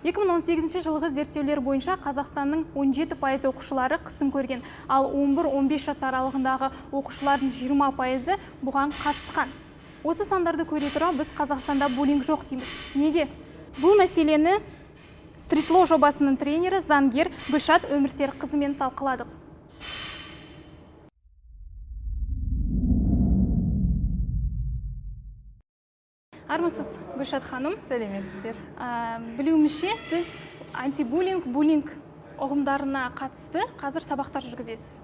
2018 жылғы зерттеулер бойынша Қазақстанның 17% оқушылары қысым көрген, ал 11-15 жас аралығындағы оқушылардың 20% бұған қатысқан. Осы сандарды көре тұра біз Қазақстанда буллинг жоқ дейміз. Неге? Бұл мәселені Стритло жобасының тренері заңгер Гүлшат Өмірсерікқызымен талқыладық. Армысыз, Гүлшат ханым. Сәлеметсіздер. Білуімше, сіз антибуллинг, буллинг ұғымдарына қатысты қазір сабақтар жүргізесіз.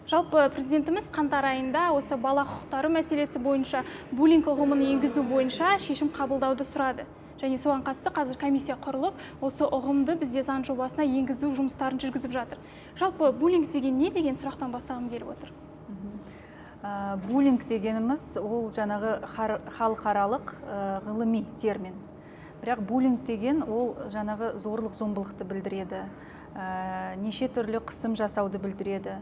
Жалпы президентіміз қаңтар айында осы бала құқықтары мәселесі бойынша буллинг ұғымын енгізу бойынша шешім қабылдауды сұрады. Және соған қатысты қазір комиссия құрылып, осы ұғымды бізде заң жобасына енгізу жұмыстарын жүргізіп жатыр. Жалпы буллинг деген не деген сұрақтан бастағым келіп отыр. Буллинг дегеніміз ол жаңағы халықаралық ғылыми термин. Бірақ буллинг деген ол жаңағы зорлық зомбылықты білдіреді, неше түрлі қысым жасауды білдіреді.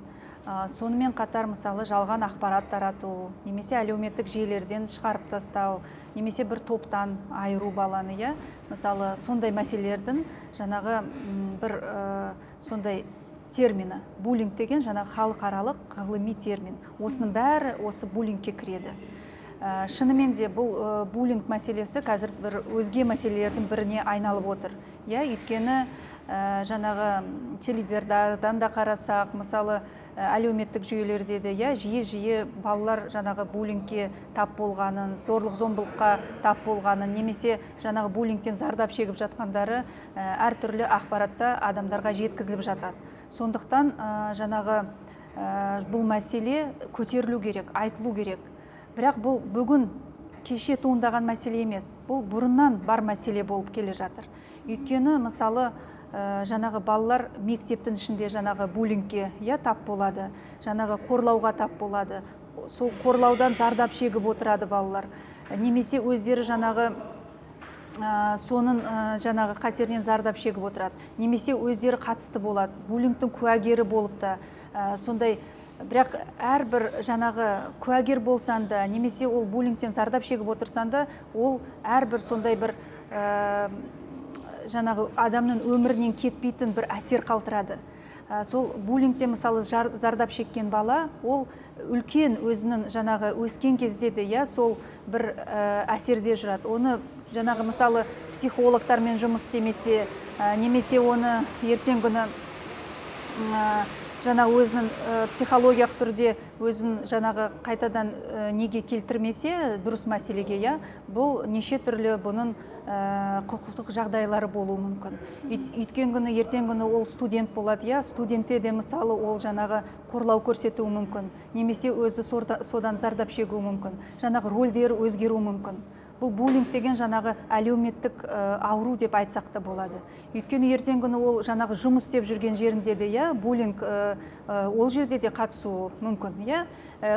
Сонымен қатар мысалы жалған ақпарат тарату, немесе әлеуметтік желілерден шығарып тастау, немесе бір топтан айыру баланы, иә? Мысалы сондай мәселелердің жаңағы бір сондай термині. Буллинг деген жаңағы халықаралық ғылыми термин. Осының бәрі осы буллингке кіреді. Шынымен де бұл буллинг мәселесі қазір бір өзге мәселелердің біріне айналып отыр. Иә, өйткені жаңағы теледидардан да қарасақ, мысалы әлеуметтік жүйелерде де, иә, жиі-жиі балалар жаңағы буллингке тап болғанын, зорлық-зомбылыққа тап болғанын, немесе жаңағы буллингтен зардап шегіп жатқандары әртүрлі ақпаратта адамдарға жеткізіліп жатады. Сондықтан жаңағы бұл мәселе көтерілу керек, айтылу керек. Бірақ бұл бүгін кеше туындаған мәселе емес, бұл бұрыннан бар мәселе болып келе жатыр. Өйткені мысалы жаңағы балалар мектептің ішінде жаңағы буллингке, иә, тап болады, жаңағы қорлауға тап болады. Сол қорлаудан зардап шегіп отырады балалар. Немесе өздері жаңағы соның жаңағы қасерінен зардап шегіп отырады. Немесе өздері қатысты болады, буллингтің куәгері болып та, сондай. Бірақ әрбір жаңағы куәгер болсаң да, немесе ол буллингтен зардап шегіп отырсаң да, ол әрбір сондай бір жаңағы адамның өмірінен кетпейтін бір әсер қалдырады. Сол буллингте мысалы зардап шеккен бала, ол үлкен өзінің жаңағы өскен кезде де, иә, сол бір әсерде жүрады. Оны жаңағы мысалы психологтармен жұмыс істемесе, немесе оны ертең күні жаңағы өзінің психологиялық түрде өзін жаңағы қайтадан неге келтірмесе, дұрыс мәселеге, иә, бұл неше түрлі бұның құқықтық жағдайлары болуы мүмкін. Өйткен күні, ертең күні ол студент болады, иә, студентте де мысалы ол жаңағы қорлау көрсетуі мүмкін, немесе өзі содан зардап шегуі мүмкін, жаңағы рөлдері өзгеруі мүмкін. Бұл буллинг деген жаңағы әлеуметтік ауру деп айтсақ та болады. Өйткені ертең күні ол жаңағы жұмыс істеп жүрген жерінде де, иә, буллинг ол жерде де қатысуы мүмкін, иә,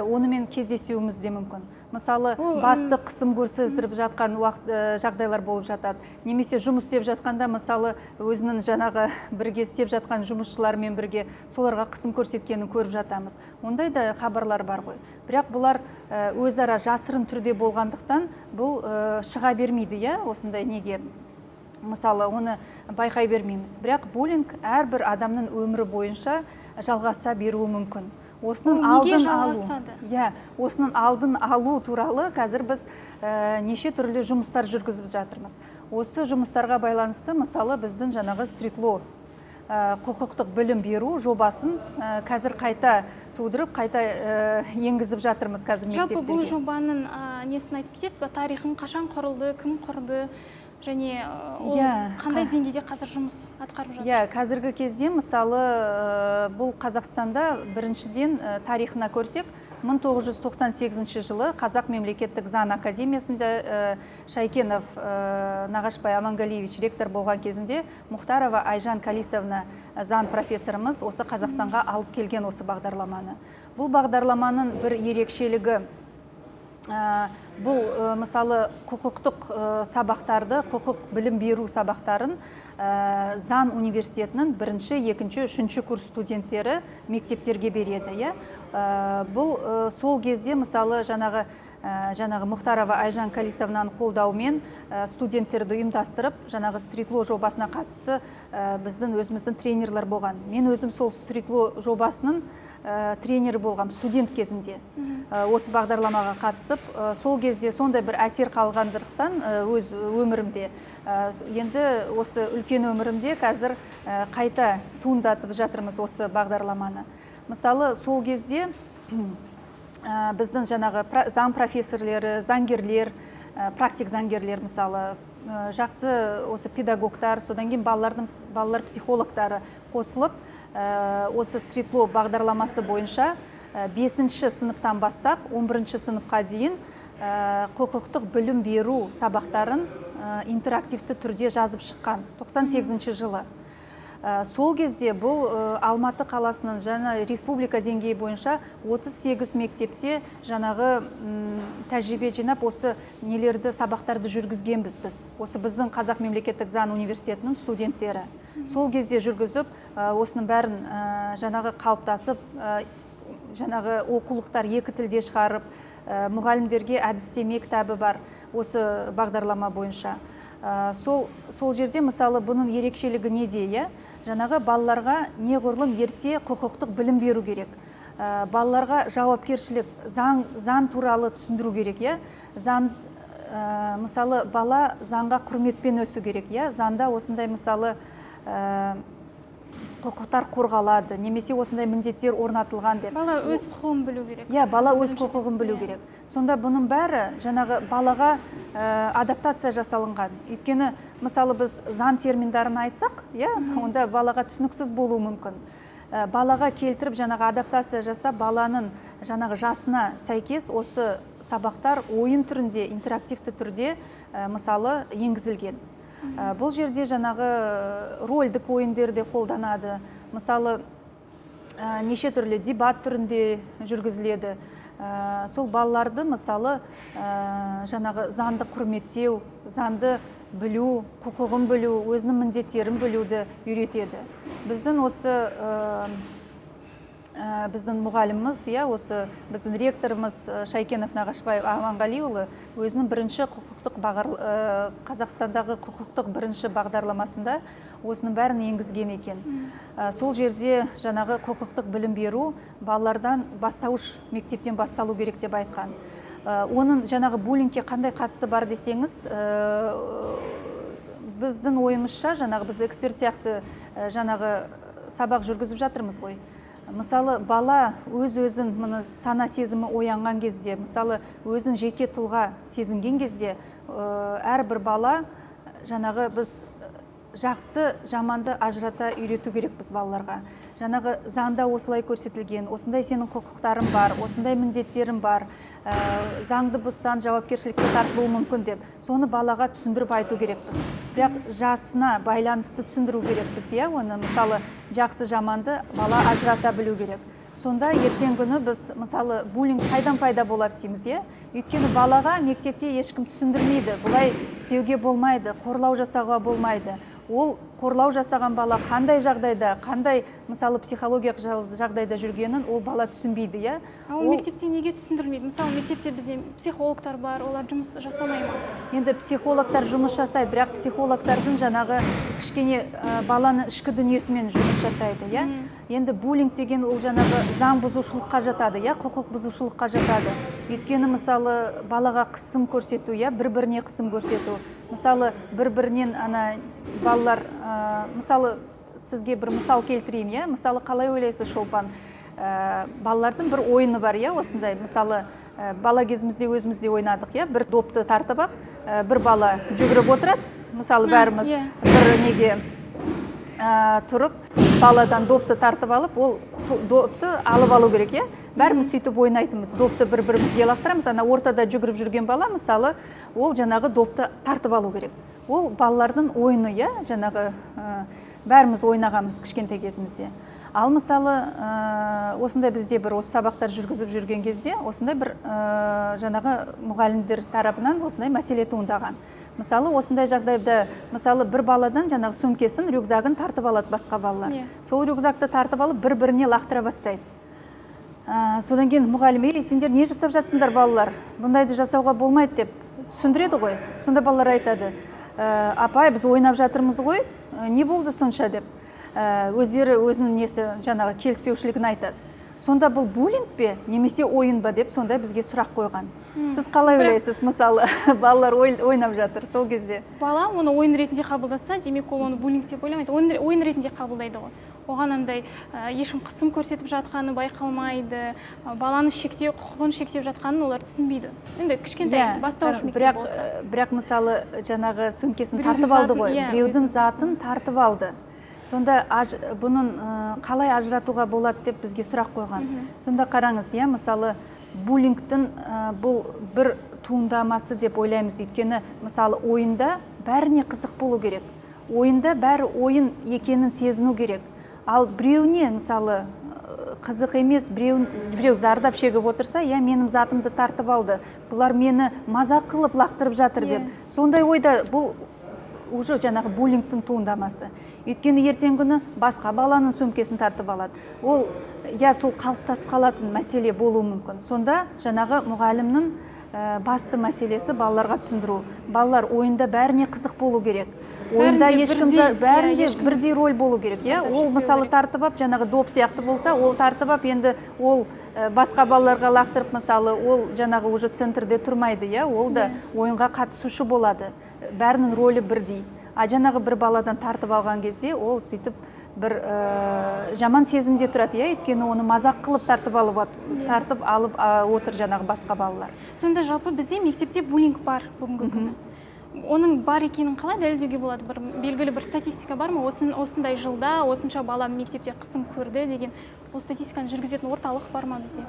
онымен кездесуіміз де мүмкін. Мысалы, бастық қысым көрсетіп жатқан уақыт, жағдайлар болып жатады. Немесе жұмыс істеп жатқанда, мысалы, өзінің жаңағы бірге істеп жатқан жұмысшылармен бірге соларға қысым көрсеткенін көріп жатамыз. Ондай да хабарлар бар ғой. Бірақ бұлар өзара жасырын түрде болғандықтан бұл шыға бермейді, иә, осындай неге. Мысалы, оны байқай бермейміз. Бірақ буллинг әрбір адамның өмірі бойынша жалғаса беруі мүмкін. Осының алдын алу. Иә, осының алдын алу туралы қазір біз неше түрлі жұмыстар жүргізіп жатырмыз. Осы жұмыстарға байланысты, мысалы, біздің жаңағы Стритло құқықтық білім беру жобасын қазір қайта тудырып, қайта енгізіп жатырмыз қазір Жалпы мектептерге. Бұл жобаның несін айтып кетесіз ба? Тарихын, қашан құрылды, кім құрды? Және ол қандай деңгейде қазір жұмыс атқарып жатыр? Иә, қазіргі кезде мысалы бұл Қазақстанда біріншіден тарихына көрсек, 1998 жылы Қазақ мемлекеттік заң академиясында Шайкенов Нағашбай Амангалиевич ректор болған кезінде Мұхтарова Айжан Калисовна заң профессорымыз осы Қазақстанға алып келген осы бағдарламаны. Бұл бағдарламаның бір ерекшелігі бұл мысалы құқықтық сабақтарды, құқық білім беру сабақтарын заң университетінің бірінші, екінші, үшінші курс студенттері мектептерге береді, иә? Бұл сол кезде мысалы жаңағы Жаңағы Мұхтарова Айжан Калисовнаның қолдауымен студенттерді ұйымдастырып, жаңағы street law жобасына қатысты біздің өзіміздің тренерлер болған. Мен өзім сол street law жобасының тренері болғам студент кезімде. Осы бағдарламаға қатысып, сол кезде сондай бір әсер қалғандықтан өз өмірімде, енді осы үлкен өмірімде қазір қайта туындатып жатырмыз осы бағдарламаны. Мысалы, сол кезде біздің жаңағы заң профессорлері, заңгерлер, практик заңгерлер, мысалы, жақсы осы педагогтар, содан кейін балалар психологтары қосылып, осы street law бағдарламасы бойынша 5-ші сыныптан бастап 11-ші сыныпқа дейін құқықтық білім беру сабақтарын интерактивті түрде жазып шыққан 98 жылы. Сол кезде бұл Алматы қаласының жаңа республика деңгейі бойынша 38 мектепте жаңағы тәжірибе жинап, осы нелерді, сабақтарды жүргізгенбіз біз. Осы біздің Қазақ мемлекеттік заң университетінің студенттері. Сол кезде жүргізіп, осының бәрін жаңағы қалыптасып, жаңағы оқулықтар екі тілде шығарып, мұғалімдерге әдістеме кітабы бар осы бағдарлама бойынша. Сол жерде, мысалы, бұның ерекшелігі неде, иә? Жаңағы балаларға неғұрлым ерте құқықтық білім беру керек. Балаларға жауапкершілік, заң туралы түсіндіру керек, иә? Заң, мысалы, бала заңға құрметпен өсу керек, иә? Заңда осындай, мысалы, құқықтар қорғалады немесе осындай міндеттер орнатылған деп. Бала өз құқығын білу керек. Иә, бала өз Біріншіден, құқығын білу иә. керек. Сонда бұның бәрі жаңағы балаға адаптация жасалынған. Өйткені, мысалы, біз заң терминдарын айтсақ, иә, онда балаға түсініксіз болуы мүмкін. Балаға келтіріп, жаңағы адаптация жасап, баланың жаңағы жасына сәйкес осы сабақтар ойын түрінде, интерактивті түрде, мысалы, енгізілген. Бұл жерде жаңағы рольдік ойындар де қолданады. Мысалы, неше түрлі дебат түрінде жүргізіледі. Сол балаларды, мысалы, жаңағы заңды құрметтеу, заңды білу, құқығын білу, өзінің міндеттерін білуді үйретеді. Біздің осы біздің мұғаліміміз, иә, осы біздің ректорымыз Шайкенов Нағашбай Аманғалиұлы өзінің бірінші құқықтық Қазақстандағы құқықтық бірінші бағдарламасында осының бәрін енгізген екен. Сол жерде жаңағы құқықтық білім беру балалардан бастауыш мектептен басталу керек деп айтқан. Оның жаңағы буллингке қандай қатысы бар десеңіз, біздің ойымызша, жаңағы біз эксперт сияқты жаңағы сабақ жүргізіп жатырмыз ғой. Мысалы, бала өз өзін мұны сана сезімі оянған кезде, мысалы, өзін жеке тұлға сезінген кезде, әрбір бала жаңағы біз жақсы жаманды ажырата үйрету керекпіз балаларға. Жаңағы заңда осылай көрсетілген, осындай сенің құқықтарың бар, осындай міндеттерің бар, заңды бұзсаң, жауапкершілікке тартылуы мүмкін деп, соны балаға түсіндіріп айту керекпіз. Бірақ жасына байланысты түсіндіру керекпіз, иә, оны, мысалы, жақсы жаманды бала ажырата білу керек. Сонда ертеңгі күні біз, мысалы, буллинг қайдан пайда болады дейміз, иә? Өйткені балаға мектепте ешкім түсіндірмейді, бұлай істеуге болмайды, қорлау жасауға болмайды. Ол қорлау жасаған бала қандай жағдайда, қандай, мысалы, психологиялық жағдайда жүргенін ол бала түсінбейді, иә. А ол мектепте неге түсіндірмейді? Мысалы, мектепте бізде психологтар бар, олар жұмыс жасамай ма? Енді психологтар жұмыс жасайды, бірақ психологтардың жаңағы кішкене баланың ішкі дүниесімен жұмыс жасайды, иә. Енді буллинг деген ол жаңағы заң бұзушылыққа жатады, иә, құқық бұзушылыққа жатады. Өйткені, мысалы, балаға қысым көрсету, иә, бір біріне қысым көрсету. Мысалы, бір бірінен ана балалар, мысалы, сізге бір мысал келтірейін, иә. Мысалы, қалай ойлайсыз, Шолпан, балалардың бір ойыны бар, иә, осындай, мысалы, бала кезімізде өзіміз де ойнадық, иә, бір допты тартып алып, бір бала жүгіріп отырады, мысалы, бәріміз бір неге тұрып, баладан допты тартып алып, ол допты алып алу керек, иә. Бәріміз сөйтіп ойнайтынбыз, допты бір бірімізге лақтырамыз, ана ортада жүгіріп жүрген бала, мысалы, ол жаңағы допты тартып алу керек. Ол балалардың ойыны, иә, жаңағы бәріміз ойнағанбыз кішкентай кезімізде. Ал, мысалы, осындай бізде бір осы сабақтар жүргізіп жүрген кезде осындай бір жаңағы мұғалімдер тарапынан осындай мәселе туындаған. Мысалы, осындай жағдайда, мысалы, бір баладан жаңағы сөмкесін, рюкзагын тартып алады басқа балалар. Сол рюкзакты тартып алып, бір біріне лақтыра бастайды. Содан кейін мұғалім: «Ей, сендер не жасап жатсыңдар, балалар? Бұндайды жасауға болмайды», – деп түсіндіреді ғой. Сонда балалар айтады: «Апай, біз ойнап жатырмыз ғой, не болды сонша?» – деп. Өздері өзінің несі, жаңағы келіспеушілігін айтады. Сонда бұл буллинг пе немесе ойын ба деп сонда бізге сұрақ қойған. Сіз қалай ойлайсыз, мысалы, балалар ойнап жатыр сол кезде? Бала оны ойын ретінде қабылдаса, демек, ол оны буллинг деп ойламайды, ойын ретінде қабылдайды ғой. Оған андай ешкім қысым көрсетіп жатқаны байқалмайды, баланы шектеу, құқығын шектеп жатқанын олар түсінбейді енді, кішкентай бастауыш мектеп болса. Бірақ, мысалы, жаңағы сөмкесін Біреудің тартып алды затын, ғой, біреудің затын тартып алды. Сонда бұның қалай ажыратуға болады деп бізге сұрақ қойған. Сонда қараңыз, иә, мысалы, буллингтің бұл бір туындамасы деп ойлаймыз. Өйткені, мысалы, ойында бәріне қызық болу керек, ойында бәрі ойын екенін сезіну керек. Ал біреуіне, мысалы, қызық емес, біреу зардап шегіп отырса, иә, менің затымды тартып алды, бұлар мені мазақ қылып лақтырып жатыр деп, сондай ойда, бұл уже жаңағы буллингтің туындамасы. Өйткені ертеңгі күні басқа баланың сөмкесін тартып алады ол, иә, сол қалыптасып қалатын мәселе болуы мүмкін. Сонда жаңағы мұғалімнің басты мәселесі – балаларға түсіндіру: балалар, ойында бәріне қызық болу керек, ойында Бәрінде ешкім бірдей, иә, бәрінде ешкім бірдей роль болу керек, иә. зардап Ол, шекпеу мысалы, керек. тартып алып, жаңағы доп сияқты болса, ол тартып алып, енді ол басқа балаларға лақтырып, мысалы, ол жаңағы уже центрде тұрмайды, иә, ол да ойынға қатысушы болады, бәрінің ролі бірдей. А жаңағы бір баладан тартып алған кезде ол сөйтіп бір жаман сезімде тұрады, иә, өйткені оны мазақ қылып тартып алып отыр жаңағы басқа балалар. Сонда жалпы бізде мектепте буллинг бар бүгінгі күні. Оның бар екенін қалай дәлелдеуге болады? Бір белгілі бір статистика бар ма? Осындай жылда осынша бала мектепте қысым көрді деген, ол статистиканы жүргізетін орталық бар ма бізде?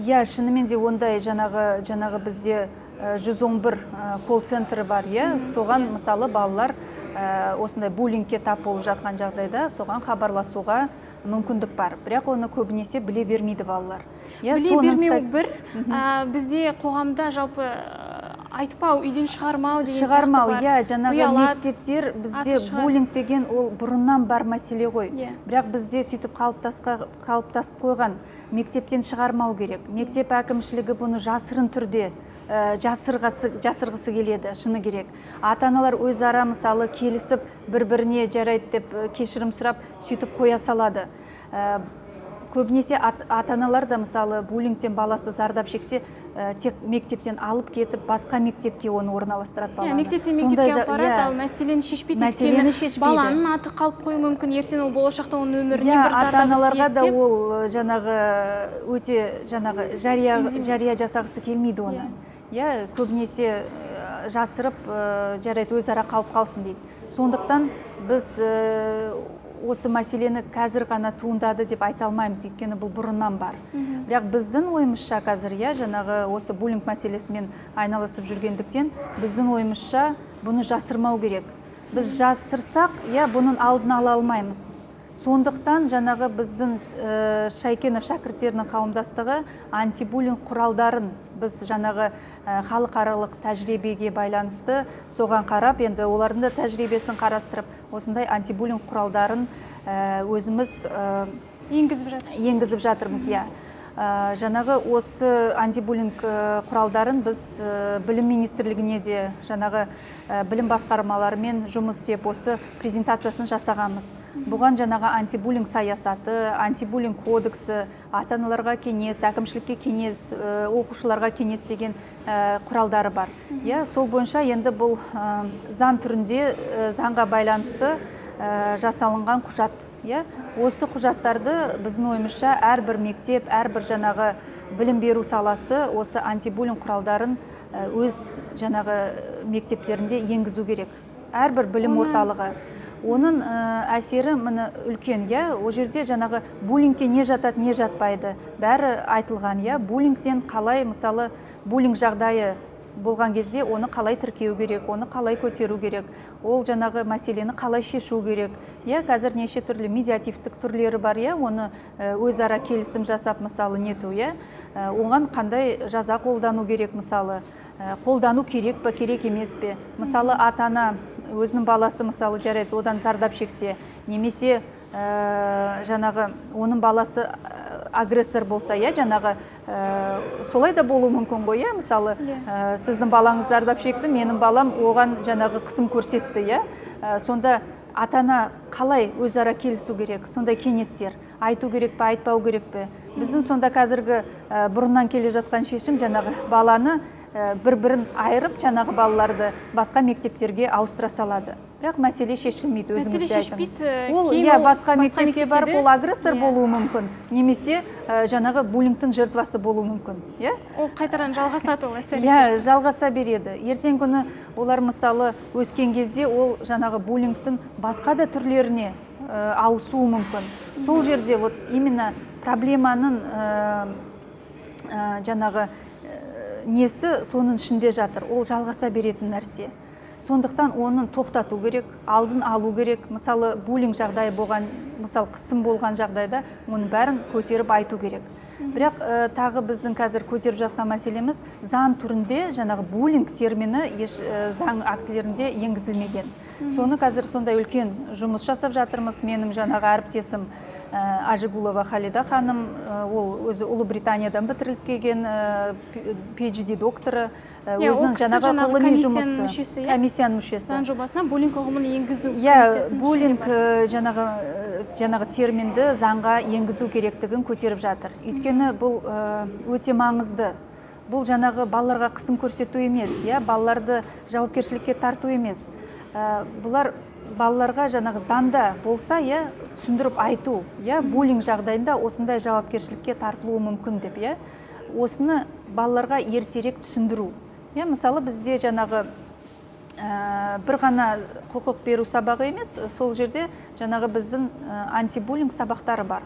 Иә, шынымен де ондай жаңағы бізде 111 колл центрі бар, иә. Соған, мысалы, балалар осындай буллингке тап болып жатқан жағдайда соған хабарласуға мүмкіндік бар. Бірақ оны көбінесе біле бермейді балалар, иә. Біле Соның бермеу бір, бізде қоғамда жалпы айтпау, үйден шығармау деген Шығармау, сияқты бар. иә, жаңағы Ұялады, мектептер бізде аты шығады. Буллинг деген ол бұрыннан бар мәселе ғой. Бірақ бізде сөйтіп қалыптасып қойған, мектептен шығармау керек. Мектеп әкімшілігі бұны жасырын түрде жасырғысы келеді, шыны керек. Ата аналар өзара, мысалы, келісіп, бір біріне жарайды деп, кешірім сұрап, сөйтіп қоя салады. Көбінесе ата аналар да, мысалы, буллингтен баласы зардап шексе, тек мектептен алып кетіп, басқа мектепке оны орналастырады баланы. Мектептен Сондай мектепке апарады, ал мәселені шешпейді. Мәселені Өйткені шешпейді. баланың аты қалып қоюы мүмкін, ертең ол болашақта оның өміріне бір ата зардабы аналарға тиеді да деп. ол жаңағы өте жаңағы жария жасағысы келмейді оны, иә. Көбінесе жасырып, жарайды, өзара қалып қалсын дейді. Сондықтан біз осы мәселені қазір ғана туындады деп айта алмаймыз, өйткені бұл бұрыннан бар. Бірақ біздің ойымызша қазір, иә, жаңағы осы буллинг мәселесімен айналысып жүргендіктен, біздің ойымызша, бұны жасырмау керек. Біз жасырсақ, иә, бұның алдын ала алмаймыз. Сондықтан жаңағы біздің Шайкенов шәкірттерінің қауымдастығы антибуллинг құралдарын біз жаңағы халықаралық тәжірибеге байланысты, соған қарап, енді олардың да тәжірибесін қарастырып, осындай антибуллинг құралдарын өзіміз Енгізіп жатырсыз. Енгізіп жатырмыз, иә. Жаңағы осы антибуллинг құралдарын біз білім министрлігіне де, жаңағы білім басқармаларымен жұмыс істеп, осы презентациясын жасағанбыз. Бұған жаңағы антибуллинг саясаты, антибуллинг кодексі, ата аналарға кеңес, әкімшілікке кеңес, оқушыларға кеңес деген құралдары бар, иә. Сол бойынша енді бұл заң түрінде, заңға байланысты жасалынған құжат, иә. Осы құжаттарды, біздің ойымызша, әрбір мектеп, әрбір жаңағы білім беру саласы осы антибуллинг құралдарын өз жаңағы мектептерінде енгізу керек, әрбір білім орталығы. Оның әсері міне үлкен, иә. Ол жерде жаңағы буллингке не жатады, не жатпайды, бәрі айтылған, иә. Буллингтен қалай, мысалы, буллинг жағдайы болған кезде оны қалай тіркеу керек, оны қалай көтеру керек, ол жаңағы мәселені қалай шешу керек, иә. Қазір неше түрлі медиативтік түрлері бар, иә, оны өзара келісім жасап, мысалы, нету, иә. Оған қандай жаза қолдану керек, мысалы, қолдану керек па, керек емес пе. Мысалы, ата ана өзінің баласы, мысалы, жарайды, одан зардап шексе немесе жаңағы оның баласы агрессор болса, иә, жаңағы солай да болуы мүмкін ғой, иә, мысалы, сіздің балаңыз зардап шекті, менің балам оған жаңағы қысым көрсетті, иә. Сонда ата-ана қалай өзара келісу керек, сондай кеңестер айту керек пе, айтпау керек пе? Біздің сонда қазіргі бұрыннан келе жатқан шешім жаңағы баланы бір бірін айырып, жаңағы балаларды басқа мектептерге ауыстыра салады, бірақ мәселе шешілмейді, өзіңіз Мәселе де айттыңыз. шешпейді, Ол, кейін иә, ол басқа мектепке барып, мектепте ол агрессор болуы мүмкін немесе жаңағы буллингтің жертвасы болуы мүмкін, иә. Ол қайтадан жалғасады, ол әсер. Иә, жалғаса береді. Ертең күні олар, мысалы, өскен кезде ол жаңағы буллингтің басқа да түрлеріне ауысуы мүмкін. Сол жерде вот именно проблеманың жаңағы несі соның ішінде жатыр, ол жалғаса беретін нәрсе. Сондықтан оны тоқтату керек, алдын алу керек. Мысалы, буллинг жағдайы болған, мысалы, қысым болған жағдайда оның бәрін көтеріп айту керек. Бірақ тағы біздің қазір көтеріп жатқан мәселеміз: заң түрінде жаңағы буллинг термині еш заң актілерінде енгізілмеген. Соны қазір сондай үлкен жұмыс жасап жатырмыз. Менің жаңағы әріптесім Ажигулова Халида ханым, ол өзі Ұлыбританиядан бітіріліп келген, PhD докторы, Иә, ол өзінің кісі жаңағы жаңағы ғылыми комиссияның жұмысы мүшесі, иә? Комиссияның мүшесі. Заң жобасына буллинг ұғымын енгізу Иә, комиссиясының ішінде буллинг бар. Жаңағы терминді заңға енгізу керектігін көтеріп жатыр. Өйткені бұл өте маңызды. Бұл жаңағы балаларға қысым көрсету емес, иә, балаларды жауапкершілікке тарту емес. Бұлар балаларға жаңағы заңда болса, иә, түсіндіріп айту, иә, буллинг жағдайында осындай жауапкершілікке тартылуы мүмкін деп, иә. Осыны балаларға ертерек түсіндіру. Иә, мысалы, бізде жаңағы бір ғана құқық беру сабағы емес, сол жерде жаңағы біздің антибуллинг сабақтары бар.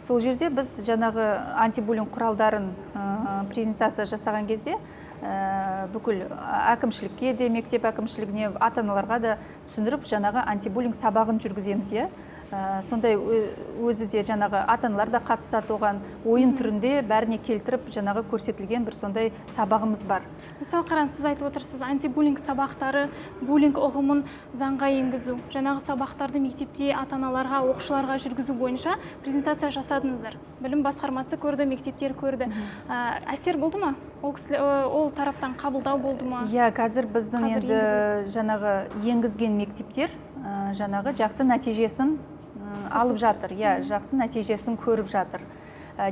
Сол жерде біз жаңағы антибуллинг құралдарын презентация жасаған кезде бүкіл әкімшілікке де, мектеп әкімшілігіне, ата аналарға да түсіндіріп, жаңағы антибуллинг сабағын жүргіземіз, иә. Сондай өзі де жаңағы ата аналар да қатысады оған, ойын түрінде бәріне келтіріп, жаңағы көрсетілген бір сондай сабағымыз бар. Мысалы, қараңыз, сіз айтып отырсыз: антибуллинг сабақтары, буллинг ұғымын заңға енгізу, жаңағы сабақтарды мектепте ата аналарға, оқушыларға жүргізу бойынша презентация жасадыңыздар. Білім басқармасы көрді, мектептер көрді. Әсер болды ма? Ол кісілер, ол тараптан қабылдау болды ма? Иә, қазір біздің Қазір енді жаңағы енгізген мектептер жаңағы жақсы нәтижесін алып жатыр, иә, жақсы нәтижесін көріп жатыр.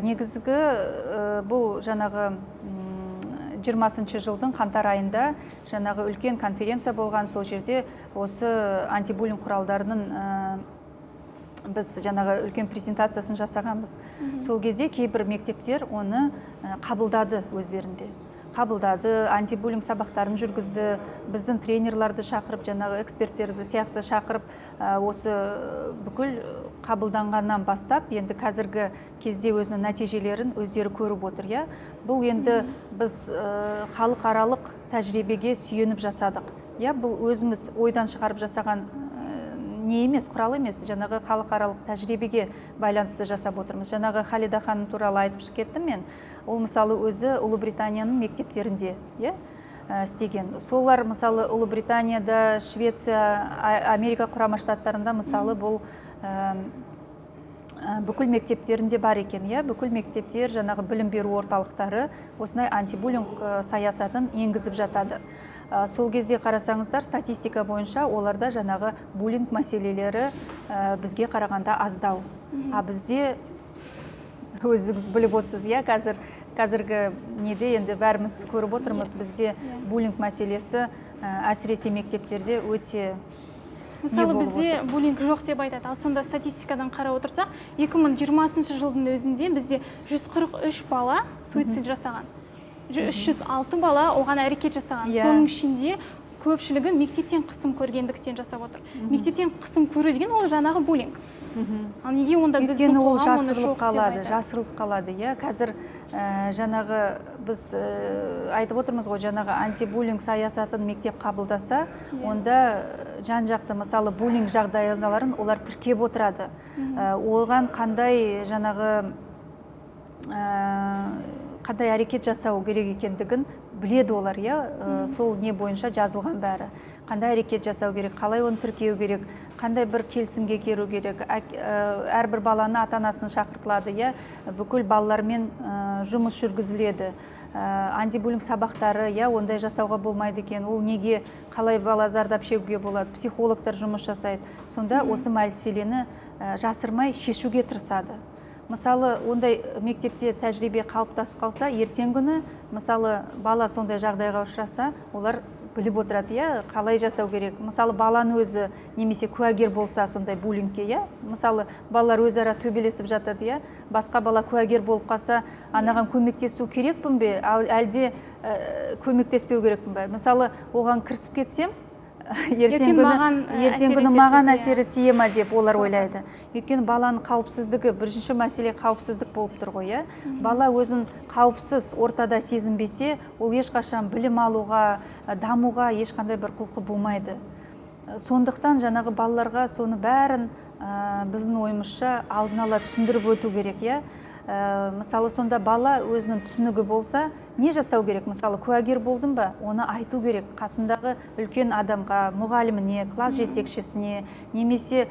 Негізгі бұл жаңағы 20-жылдың қаңтар айында жаңағы үлкен конференция болған. Сол жерде осы антибуллинг құралдарының біз жаңағы үлкен презентациясын жасағанбыз. Сол кезде кейбір мектептер оны қабылдады, өздерінде қабылдады, антибуллинг сабақтарын жүргізді. Біздің тренерларды шақырып, жаңағы эксперттерді сияқты шақырып, осы бүкіл қабылданғаннан бастап енді қазіргі кезде өзінің нәтижелерін өздері көріп отыр, иә. Бұл енді біз халықаралық тәжірибеге сүйеніп жасадық, иә. Бұл өзіміз ойдан шығарып жасаған не емес, құрал емес, жаңағы халықаралық тәжірибеге байланысты жасап отырмыз. Жаңағы Халида ханым туралы айтып кеттім мен. Ол, мысалы, өзі Ұлыбританияның мектептерінде, иә, істеген. Солар, мысалы, Ұлыбританияда, Швеция, Америка Құрама Штаттарында, мысалы, бұл бүкіл мектептерінде бар екен, иә. Бүкіл мектептер, жаңағы білім беру орталықтары осындай антибуллинг саясатын енгізіп жатады. Сол кезде қарасаңыздар, статистика бойынша оларда жаңағы буллинг мәселелері бізге қарағанда аздау. А бізде, өзіңіз біліп отырсыз, иә, қазіргі неде енді бәріміз көріп отырмыз, бізде буллинг мәселесі әсіресе мектептерде өте Мысалы, болып бізде буллинг жоқ деп айтады. Ал сонда статистикадан қарап отырсақ, 2020 жылдың өзінде бізде 143 бала суицид жасаған, 306 бала оған әрекет жасаған. Соның ішінде көпшілігі мектептен қысым көргендіктен жасап отыр. Мектептен қысым көру деген ол жаңағы буллинг. Ал неге онда біздің Өйткені ол қоғам оны жасырылып жоқ деп қалады, айтады? жасырылып қалады, иә. Қазір жаңағы біз айтып отырмыз ғой, жаңағы антибуллинг саясатын мектеп қабылдаса, онда жан жақты, мысалы, буллинг жағдайларын олар тіркеп отырады. Оған қандай жаңағы қандай әрекет жасау керек екендігін біледі олар, иә. Сол не бойынша жазылған бәрі. Қандай әрекет жасау керек, қалай оны тіркеу керек, қандай бір келісімге келу керек. Әрбір баланы ата анасын шақыртылады, иә, бүкіл балалармен жұмыс жүргізіледі. Антибуллинг сабақтары, иә, ондай жасауға болмайды екен, ол неге, қалай бала зардап шегуге болады, психологтар жұмыс жасайды. Сонда осы мәселені жасырмай шешуге тырысады. Мысалы, ондай мектепте тәжірибе қалыптасып қалса, ертеңгі күні, мысалы, бала сондай жағдайға ұшыраса, олар біліп отырады, иә, қалай жасау керек. Мысалы, баланың өзі немесе куәгер болса сондай буллингке, иә, мысалы, балалар өзара төбелесіп жатады, иә, басқа бала куәгер болып қалса, анаған көмектесу керекпін бе, ал әлде көмектеспеу керекпін бе? Мысалы, оған кірісіп кетсем, ертең күні маған, ертең әсер күні етеді маған деп, иә. Әсері тие ма деп олар ойлайды. Өйткені баланың қауіпсіздігі, бірінші мәселе қауіпсіздік болып тұр ғой, иә. Бала өзін қауіпсіз ортада сезінбесе, ол ешқашан білім алуға, дамуға ешқандай бір құлқы болмайды. Сондықтан жаңағы балаларға соны бәрін, біздің ойымызша, алдын ала түсіндіріп өту керек, иә. Мысалы, сонда бала өзінің түсінігі болса, не жасау керек? Мысалы, куәгер болдым ба, оны айту керек қасындағы үлкен адамға, мұғаліміне, класс жетекшісіне немесе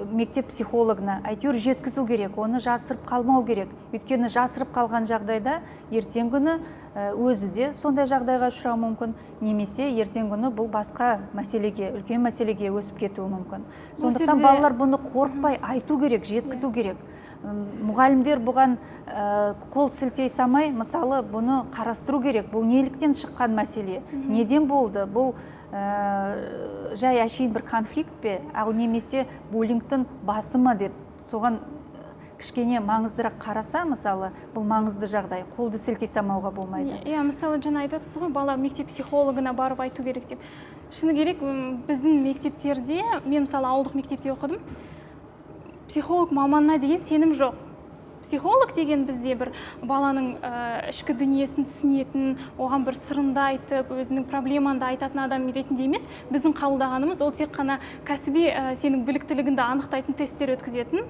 мектеп психологына, әйтеуір жеткізу керек, оны жасырып қалмау керек. Өйткені жасырып қалған жағдайда ертеңгі күні өзі де сондай жағдайға ұшырауы мүмкін немесе ертеңгі күні бұл басқа мәселеге, үлкен мәселеге өсіп кетуі мүмкін. Бұл Сондықтан жерде- балалар бұны қорықпай айту керек, жеткізу керек. Мұғалімдер бұған қол сілтей самай, мысалы, бұны қарастыру керек: бұл неліктен шыққан мәселе, неден болды, бұл жай әшейін бір конфликт пе, ал немесе буллингтің басы ма деп, соған кішкене маңыздырақ қараса, мысалы, бұл маңызды жағдай, қолды сілтей самауға болмайды. Иә, мысалы, жаңа айтасыз ғой, бала мектеп психологына барып айту керек деп. Шыны керек, біздің мектептерде, мен, мысалы, ауылдық мектепте оқыдым, психолог маманына деген сенім жоқ. Психолог деген бізде бір баланың ішкі дүниесін түсінетін, оған бір сырынды айтып, өзінің проблемаңды айтатын адам ретінде емес, біздің қабылдағанымыз ол тек қана кәсіби, сенің біліктілігіңді анықтайтын тесттер өткізетін,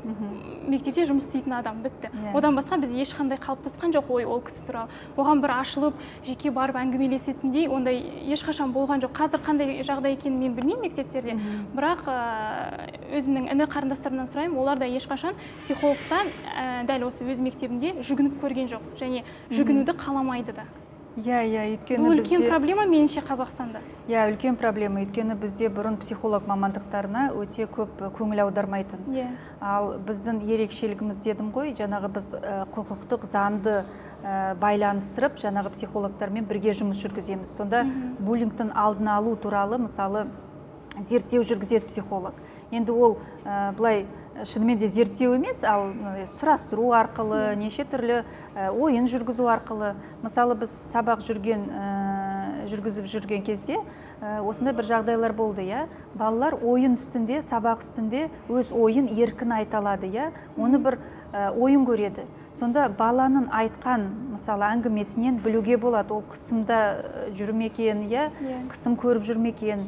мектепте жұмыс істейтін адам, бітті. Одан басқа біз ешқандай қалыптасқан жоқ ой ол кісі туралы. Оған бір ашылып, жеке барып әңгімелесетіндей ондай ешқашан болған жоқ. Қазір қандай жағдай екенін мен білмеймін мектептерде, бірақ өзімнің іні қарындастарымнан сұраймын, олар да ешқашан психологтан дәл осы өз мектебінде жүгініп көрген жоқ және жүгінуді қаламайды да. Иә, өйткені Бұл үлкен бізде проблема, меніңше, Қазақстанда. Иә, үлкен проблема, өйткені бізде бұрын психолог мамандықтарына өте көп көңіл аудармайтын. Ал біздің ерекшелігіміз дедім ғой, жаңағы біз құқықтық, заңды байланыстырып, жаңағы психологтармен бірге жұмыс жүргіземіз. Сонда буллингтің алдын алу туралы, мысалы, зерттеу жүргізеді психолог. Енді ол былай шынымен де зерттеу емес, ал сұрастыру арқылы, неше түрлі ойын жүргізу арқылы. Мысалы, біз сабақ жүргізіп жүрген кезде осындай бір жағдайлар болды, иә. Балалар ойын үстінде, сабақ үстінде өз ойын еркін айта алады, иә, оны бір ойын көреді. Сонда баланың айтқан, мысалы, әңгімесінен білуге болады, ол қысымда жүр ме екен, иә, қысым көріп жүр ме екен,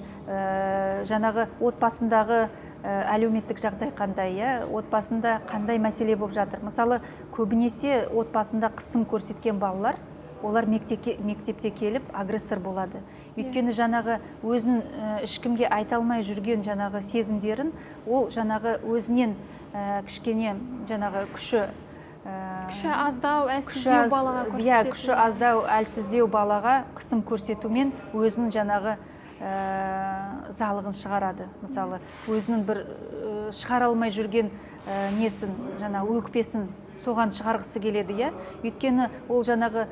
жаңағы отбасындағы әлеуметтік жағдай қандай, иә, отбасында қандай мәселе болып жатыр. Мысалы, көбінесе отбасында қысым көрсеткен балалар, олар мектепте келіп агрессор болады. Өйткені жаңағы өзінің ешкімге айта алмай жүрген жаңағы сезімдерін ол жаңағы өзінен кішкене жаңағы күші Күші аздау, күші әлсіздеу балаға көрсетеді. Күші аздау, әлсіздеу балаға қысым көрсетумен өзінің жаңағы ызалығын шығарады. Мысалы, өзінің бір шығара алмай жүрген несін, жаңағы өкпесін соған шығарғысы келеді, иә. Өйткені ол жаңағы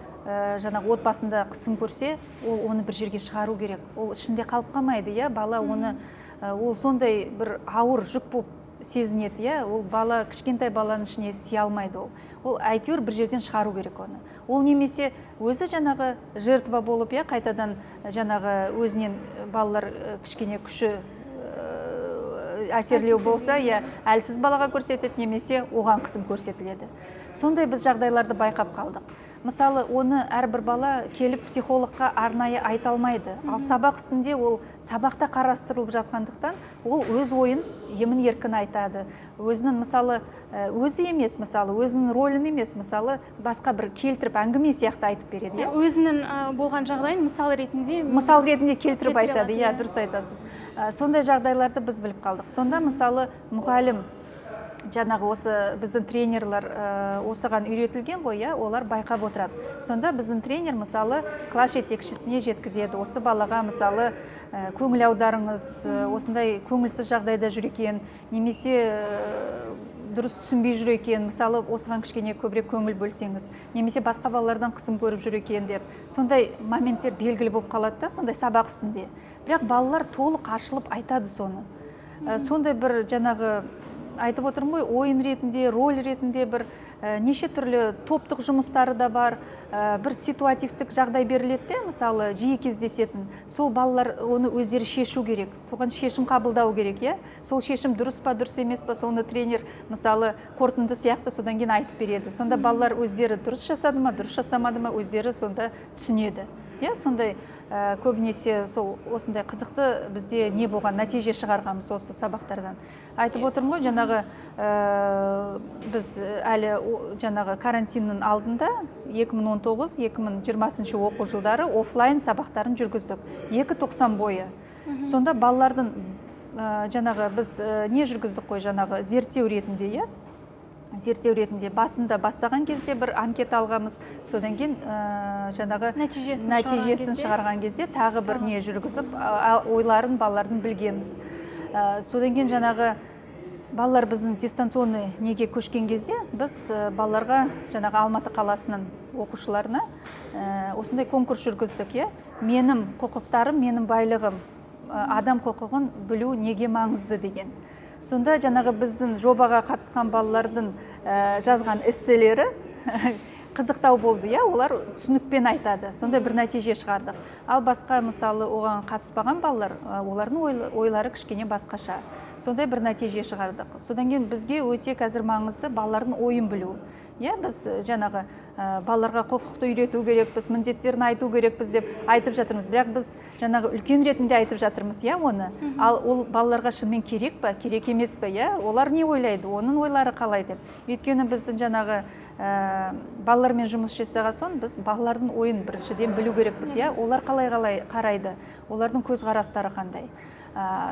отбасында қысым көрсе, ол оны бір жерге шығару керек, ол ішінде қалып қалмайды, иә. Бала оны ол сондай бір ауыр жүк болып сезінеді, иә. Ол бала, кішкентай баланың ішіне сыя алмайды, ол әйтеуір бір жерден шығару керек оны. Ол немесе өзі жаңағы жертва болып, иә, қайтадан жаңағы өзінен балалар кішкене күші әсерлеу Әлсіз. болса, иә, әлсіз балаға көрсетеді немесе оған қысым көрсетіледі. Сондай біз жағдайларды байқап қалдық. Мысалы, оны әрбір бала келіп психологқа арнайы айта алмайды. Ал сабақ үстінде, ол сабақта қарастырылып жатқандықтан, ол өз ойын емін еркін айтады. Өзінің, мысалы, өзі емес, мысалы, өзінің рөлін емес, мысалы, басқа бір келтіріп, әңгіме сияқты айтып береді, иә. Өзінің болған жағдайын мысал ретінде мысал ретінде келтіріп келтіре айтады. алады, иә. Иә. Дұрыс айтасыз. Сондай жағдайларды біз біліп қалдық. Сонда, мысалы, мұғалім, жаңағы осы біздің тренерлер осыған үйретілген ғой, иә, олар байқап отырады. Сонда біздің тренер, мысалы, класс жетекшісіне жеткізеді: осы балаға, мысалы, көңіл аударыңыз, осындай көңілсіз жағдайда жүр екен немесе дұрыс түсінбей жүр екен, мысалы, осыған кішкене көбірек көңіл бөлсеңіз, немесе басқа балалардан қысым көріп жүр екен деп. Сондай моменттер белгілі болып қалады да сондай сабақ үстінде. Бірақ балалар толық ашылып айтады соны. Сондай бір, жаңағы айтып отырмын ғой, ойын ретінде, роль ретінде бір неше түрлі топтық жұмыстары да бар. Бір ситуативтік жағдай беріледі де, мысалы, жиі кездесетін, сол балалар оны өздері шешу керек, соған шешім қабылдау керек, иә. Сол шешім дұрыс па, дұрыс емес па, соны тренер, мысалы, қорытынды сияқты содан кейін айтып береді. Сонда балалар өздері дұрыс жасады ма, дұрыс жасамады ма, өздері сонда түсінеді, иә. Сондай көбінесе сол осындай қызықты бізде не болған, нәтиже шығарғанбыз осы сабақтардан. Айтып отырмын ғой, жаңағы біз әлі жаңағы карантиннің алдында 2019-2020 оқу жылдары офлайн сабақтарын жүргіздік 2 тоқсан бойы. Сонда балалардың жаңағы біз не жүргіздік қой, жаңағы зерттеу ретінде, иә, зерттеу ретінде басында бастаған кезде бір анкета алғанбыз. Содан кейін жаңағы нәтижесін шығарған нәтижесін кезде шығарған кезде тағы бір Тағы. не жүргізіп, ойларын балалардың білгенбіз. Содан кейін жаңағы балалар біздің дистанционный неге көшкен кезде біз балаларға, жаңағы Алматы қаласының оқушыларына осындай конкурс жүргіздік, иә: «Менің құқықтарым – менің байлығым, адам құқығын білу неге маңызды?» деген. Сонда жаңағы біздің жобаға қатысқан балалардың жазған эсселері қызықтау болды, иә, олар түсінікпен айтады, сондай бір нәтиже шығардық. Ал басқа, мысалы, оған қатыспаған балалар, олардың ойлары кішкене басқаша, сондай бір нәтиже шығардық. Содан кейін бізге өте қазір маңызды балалардың ойын білу, иә. Біз жаңағы балаларға құқықты үйрету керекпіз, міндеттерін айту керекпіз деп айтып жатырмыз, бірақ біз жаңағы үлкен ретінде айтып жатырмыз, иә, оны. Ал ол балаларға шынымен керек па, керек емес пе, иә, олар не ойлайды, оның ойлары қалай деп. Өйткені біздің жаңағы балалармен жұмыс жасаған соң, біз балалардың ойын біріншіден білу керекпіз, иә, олар қалай қарайды, олардың көзқарастары қандай.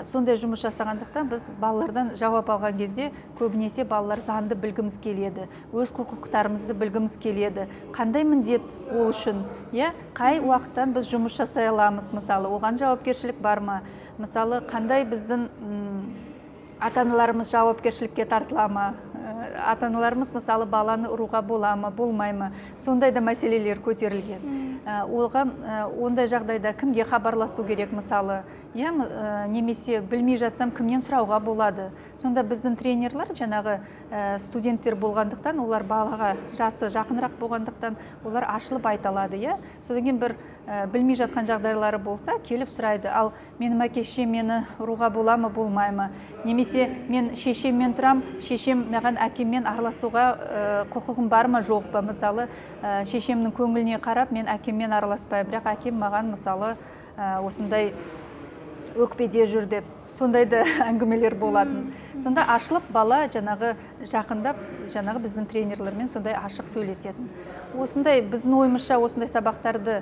Сондай жұмыс жасағандықтан, біз балалардан жауап алған кезде көбінесе балалар заңды білгіміз келеді, өз құқықтарымызды білгіміз келеді, қандай міндет ол үшін, иә, қай уақыттан біз жұмыс жасай аламыз, мысалы, оған жауапкершілік бар ма, мысалы, қандай біздің ата аналарымыз жауапкершілікке тартыла ма, ата аналарымыз, мысалы, баланы ұруға бола ма, болмай ма, сондай да мәселелер көтерілген. Оған ондай жағдайда кімге хабарласу керек, мысалы, иә, немесе білмей жатсам, кімнен сұрауға болады? Сонда біздің тренерлер жаңағы студенттер болғандықтан, олар балаға жасы жақынырақ болғандықтан, олар ашылып айта алады, иә. Содан кейін бір білмей жатқан жағдайлары болса, келіп сұрайды: ал менің әке шешем мені ұруға бола ма, болмай ма, немесе мен шешеммен тұрам, шешем маған әкеммен араласуға құқығым бар ма, жоқ па, мысалы, шешемнің көңіліне қарап мен әкеммен араласпаймын, бірақ әкем маған, мысалы, осындай өкпеде жүр деп, сондай да әңгімелер болатын. Сонда ашылып бала жаңағы жақындап, жаңағы біздің тренерлермен сондай ашық сөйлесетін. Осындай біздің ойымызша, осындай сабақтарды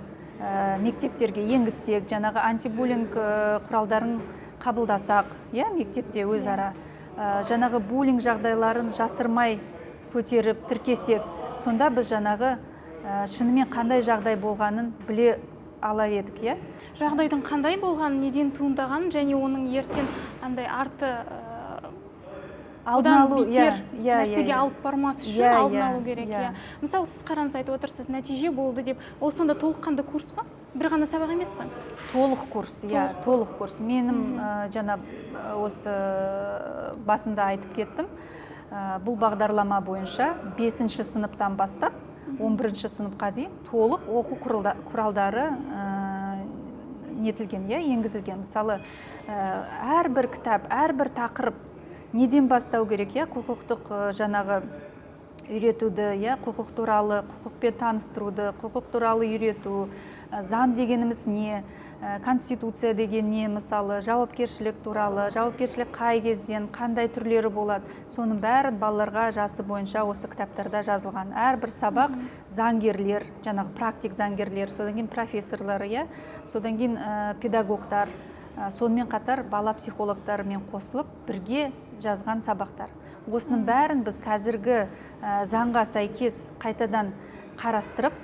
мектептерге енгізсек, жаңағы антибуллинг құралдарын қабылдасақ, иә, мектепте өзара жаңағы буллинг жағдайларын жасырмай көтеріп, тіркесек, сонда біз жаңағы шынымен қандай жағдай болғанын біле алар едік, иә. Жағдайдың қандай болғанын, неден туындағанын және оның ертең андай арты алдын одан алу, бетер иә, нәрсеге иә. алып бармас үшін алдын алу керек, иә. Мысалы, сіз қараңыз, айтып отырсыз, нәтиже болды деп. Ол сонда толыққанды курс па, бір ғана сабақ емес қой? Толық курс, иә. Толық. Толық курс. Менің жаңа осы басында айтып кеттім, бұл бағдарлама бойынша бесінші сыныптан бастап 11 сыныпқа дейін толық оқу құралдары нетілген, иә, енгізілген. Мысалы, әрбір кітап, әрбір тақырып, неден бастау керек, иә, құқықтық жаңағы Үйретуді, иә, құқық туралы, құқықпен таныстыруды, құқық туралы үйрету, заң дегеніміз не, конституция деген не, мысалы, жауапкершілік туралы, жауапкершілік қай кезден, қандай түрлері болады, соның бәрін балаларға жасы бойынша осы кітаптарда жазылған. Әрбір сабақ заңгерлер, жаңағы практик заңгерлер, содан кейін профессорлар, иә, содан кейін педагогтар, сонымен қатар бала психологтарымен қосылып бірге жазған сабақтар. Осының бәрін біз қазіргі заңға сәйкес қайтадан қарастырып,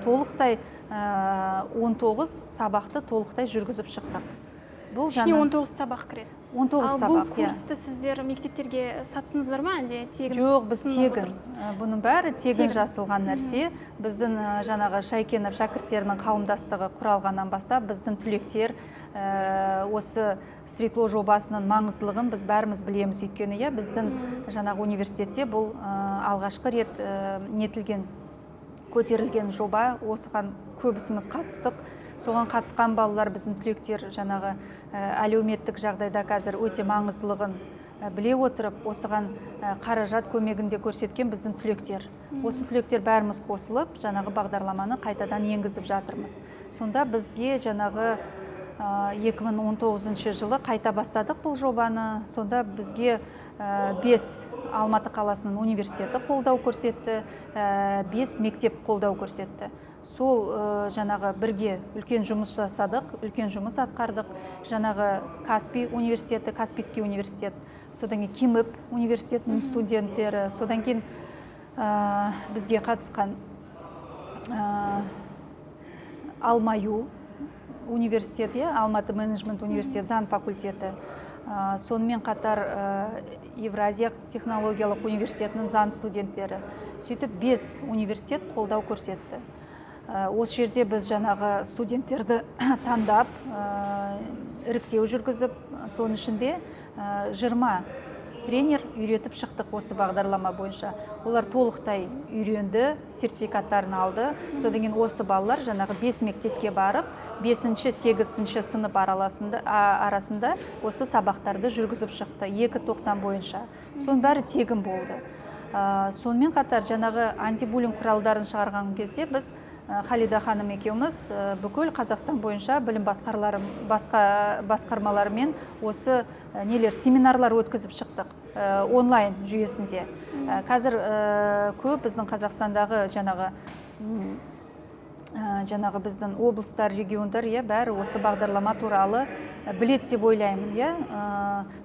толықтай 19 сабақты толықтай жүргізіп шықтық. Бұл Ішіне жаңа 19 сабақ кіреді. 19 Ал бұл сабақ, иә. курсты сіздер мектептерге саттыңыздар ма, әлде тегін Жоқ, біз ұсынып тегін. отырсыз? Бұның бәрі тегін Тегін. жасалған нәрсе. Біздің жаңағы Шайкенов шәкірттерінің қауымдастығы құралғаннан бастап біздің түлектер осы Street Law жобасының маңыздылығын біз бәріміз білеміз, өйткені, иә, біздің жаңағы университетте бұл алғашқы рет нетілген, көтерілген жоба. Осыған көбісіміз қатыстық. Соған қатысқан балалар, біздің түлектер жаңағы әлеуметтік жағдайда қазір өте маңыздылығын біле отырып, осыған қаражат көмегін де көрсеткен біздің түлектер. Осы түлектер бәріміз қосылып, жаңағы бағдарламаны қайтадан енгізіп жатырмыз. Сонда бізге жаңағы 2019 жылы қайта бастадық бұл жобаны. Сонда бізге бес Алматы қаласының университеті қолдау көрсетті, бес мектеп қолдау көрсетті. Сол жаңағы бірге үлкен жұмыс жасадық, үлкен жұмыс атқардық. Жаңағы Каспий университеті, Каспийский университет, содан кейін КИМЭП университетінің студенттері, содан кейін бізге қатысқан АлмаЮ университет, иә, Алматы менеджмент университеті заң факультеті. Сонымен қатар Евразия технологиялық университетінің заң студенттері. Сөйтіп бес университет қолдау көрсетті. Осы жерде біз жаңағы студенттерді таңдап, іріктеу жүргізіп, соның ішінде 20 тренер үйретіп шықтық осы бағдарлама бойынша. Олар толықтай үйренді, сертификаттарын алды. Содан кейін осы балалар жаңағы бес мектепке барып, бесінші, сегізінші сынып арасында осы сабақтарды жүргізіп шықты 2 тоқсан бойынша. Соның бәрі тегін болды. Сонымен қатар жаңағы антибуллинг құралдарын шығарған кезде біз Халида ханым екеуміз бүкіл Қазақстан бойынша білім басқармалары, басқа басқармаларымен осы нелер, семинарлар өткізіп шықтық онлайн жүйесінде. Қазір көп біздің Қазақстандағы жаңағы жаңағы біздің облыстар, региондар, иә, бәрі осы бағдарлама туралы біледі деп ойлаймын, иә.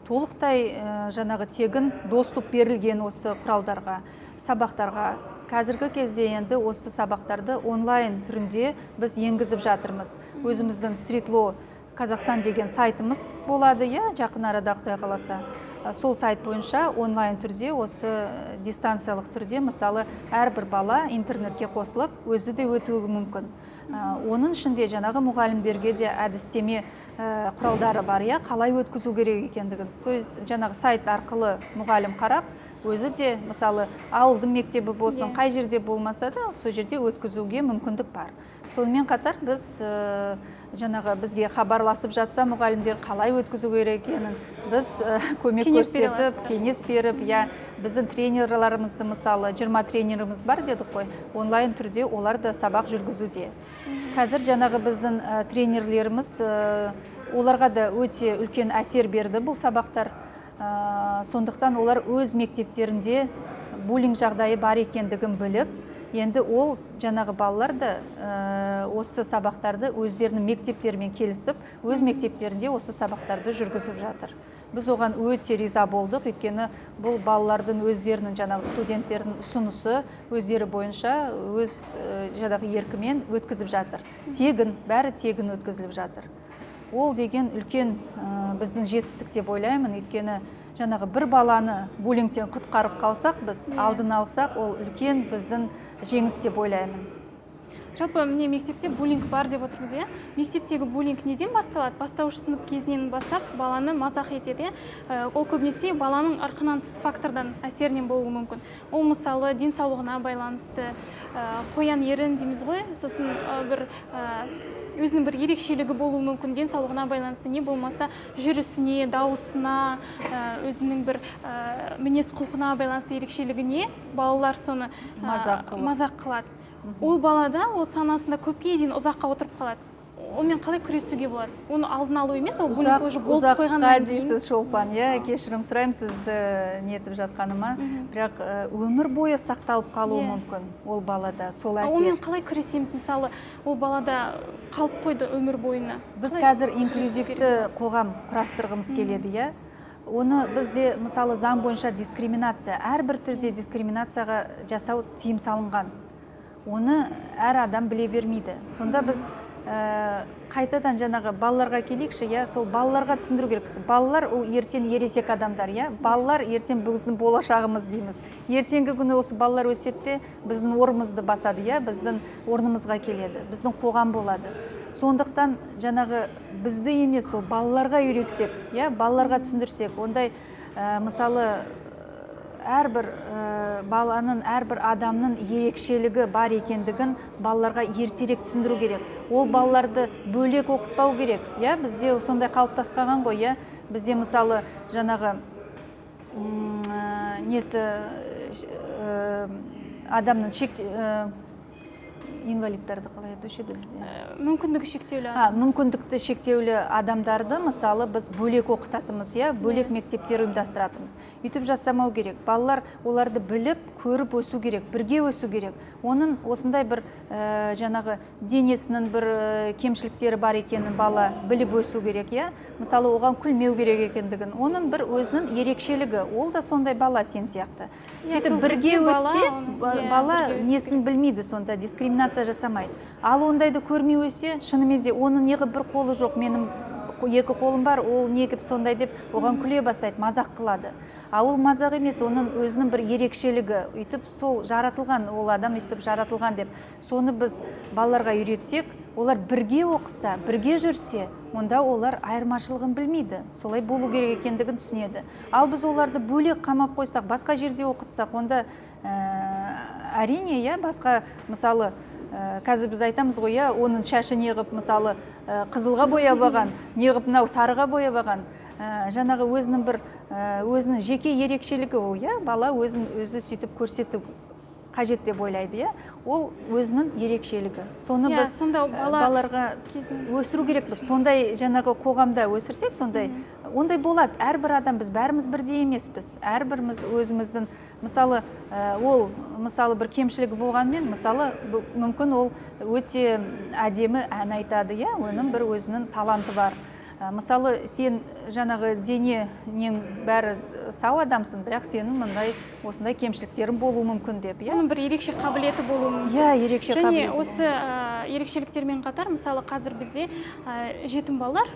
Толықтай жаңағы тегін доступ берілген осы құралдарға, сабақтарға. Қазіргі кезде енді осы сабақтарды онлайн түрінде біз енгізіп жатырмыз. Өзіміздің Street Law Қазақстан деген сайтымыз болады, иә, жақын арада, Құдай қаласа. Сол сайт бойынша онлайн түрде, осы дистанциялық түрде, мысалы, әрбір бала интернетке қосылып, өзі де өтуі мүмкін. Оның ішінде жаңағы мұғалімдерге де әдістеме құралдары бар, иә, қалай өткізу керек екендігін. То есть жаңағы сайт арқылы мұғалім қарап, өзі де, мысалы, ауылдың мектебі болсын, қай жерде болмаса да, сол жерде өткізуге мүмкіндік бар. Сонымен қатар біз жаңағы бізге хабарласып жатса мұғалімдер, қалай өткізу керек екенін біз көмек Кеңес бере көрсетіп, аласыздар. кеңес беріп, иә, біздің тренерларымызды, мысалы, 20 тренеріміз бар дедік қой, онлайн түрде олар да сабақ жүргізуде. Қазір жаңағы біздің тренерлеріміз, оларға да өте үлкен әсер берді бұл сабақтар. Сондықтан олар өз мектептерінде буллинг жағдайы бар екендігін біліп, енді ол жаңағы балалар да осы сабақтарды өздерінің мектептерімен келісіп, өз мектептерінде осы сабақтарды жүргізіп жатыр. Біз оған өте риза болдық, өйткені бұл балалардың өздерінің, жаңағы студенттердің ұсынысы, өздері бойынша өз жаңағы еркімен өткізіп жатыр. Тегін, бәрі тегін өткізіліп жатыр. Ол деген үлкен біздің жетістік деп ойлаймын, өйткені жаңағы бір баланы буллингтен құтқарып қалсақ, біз алдын алсақ, ол үлкен біздің жеңіс деп ойлаймын. Жалпы, міне, мектепте буллинг бар деп отырмыз, иә. Мектептегі буллинг неден басталады? Бастауыш сынып кезінен бастап баланы мазақ етеді, иә. Ол көбінесе баланың ырқынан тыс фактордан әсерінен болуы мүмкін. Ол, мысалы, денсаулығына байланысты, қоян ерін дейміз ғой, сосын бір Өзінің бір ерекшелігі болуы мүмкін, денсаулығына байланысты, не болмаса жүрісіне, дауысына, өзінің бір мінез құлқына байланысты ерекшелігіне балалар соны Мазақ қылып. мазақ қылады. Ол балада, ол санасында көпке дейін, ұзаққа отырып қалады. Онымен қалай күресуге болады? Оны алдын алу емес, ол буллинг уже болып Ұзаққа қойғаннан кейін. дейсіз, Шолпан, иә. Кешірім сұраймын сізді нетіп жатқаныма, бірақ өмір бойы сақталып қалуы мүмкін ол балада сол А әсер. онымен қалай күресеміз? Мысалы, ол балада қалып қойды өмір бойына. Біз Қалай қазір күресу керек? инклюзивті қоғам құрастырғымыз келеді, иә. Оны бізде, мысалы, заң бойынша дискриминация, әрбір түрде дискриминацияға жасау тыйым салынған. Оны әр адам біле бермейді. Сонда біз қайтадан жаңағы балаларға келейікші, иә. Сол балаларға түсіндіру керекпіз. Балалар ол ертең ересек адамдар, иә. Балалар ертең біздің болашағымыз дейміз. Ертеңгі күні осы балалар өседі де, біздің орнымызды басады, иә, біздің орнымызға келеді, біздің қоғам болады. Сондықтан жаңағы бізді емес, сол балаларға үйретсек, иә, балаларға түсіндірсек, ондай мысалы, әрбір баланың, әрбір адамның ерекшелігі бар екендігін балаларға ертерек түсіндіру керек. Ол балаларды бөлек оқытпау керек, иә. Бізде сондай қалыптасқан ғой, иә. Бізде, мысалы, жаңағы несі, адамның инвалидтарды қалай айтушы еді бізде? Мүмкіндігі шектеулі А, адам. мүмкіндікті шектеулі адамдарды, мысалы, біз бөлек оқытатынбыз, иә, бөлек мектептер ұйымдастыратынбыз. Өйтіп жасамау керек. Балалар оларды біліп, көріп өсу керек, бірге өсу керек. Оның осындай бір жаңағы денесінің бір кемшіліктері бар екенін бала біліп өсу керек, иә. Мысалы, оған күлмеу керек екендігін, оның бір өзінің ерекшелігі, ол да сондай бала сен сияқты. Иә, Сөйтіп сол бірге кезде бала өссе, оның, иә, бала бірге өсу несін білмейді, сонда дискриминация жасамайды. Ал ондайды көрмей өссе, шынымен де, оның неғып бір қолы жоқ, менің екі қолым бар, ол неғып сондай деп оған күле бастайды, мазақ қылады. А ол мазақ емес, оның өзінің бір ерекшелігі, өйтіп сол жаратылған, ол адам өйтіп жаратылған деп. Соны біз балаларға үйретсек, олар бірге оқыса, бірге жүрсе, онда олар айырмашылығын білмейді, солай болу керек екендігін түсінеді. Ал біз оларды бөлек қамап қойсақ, басқа жерде оқытсақ, онда әрине, иә, басқа, мысалы, қазір біз айтамыз ғой, иә, оның шашы неғып, мысалы, қызылға бояп алған, неғып мынау сарыға бояп алған. Жаңағы өзінің бір өзінің жеке ерекшелігі ол, иә. Бала өзін өзі сөйтіп көрсету қажет деп ойлайды, иә. Ол өзінің ерекшелігі. Соны Иә, біз сонда бала балаларға кезінде өсіру керекпіз. Сондай жаңағы қоғамда өсірсек, сондай ондай болады. Әрбір адам, біз бәріміз бірдей емеспіз. Әрбіріміз өзіміздің, мысалы, ол, мысалы, бір кемшілігі болғанмен, мысалы, мүмкін ол өте әдемі ән айтады, иә, оның бір өзінің таланты бар. Мысалы, сен жаңағы дене нең бәрі сау адамсың, бірақ сенің мындай осындай кемшіліктерің болуы мүмкін деп, иә. Оның бір ерекше қабілеті болуы мүмкін. Иә, ерекше Және қабілеті. осы ерекшеліктермен қатар, мысалы, қазір бізде жетім балалар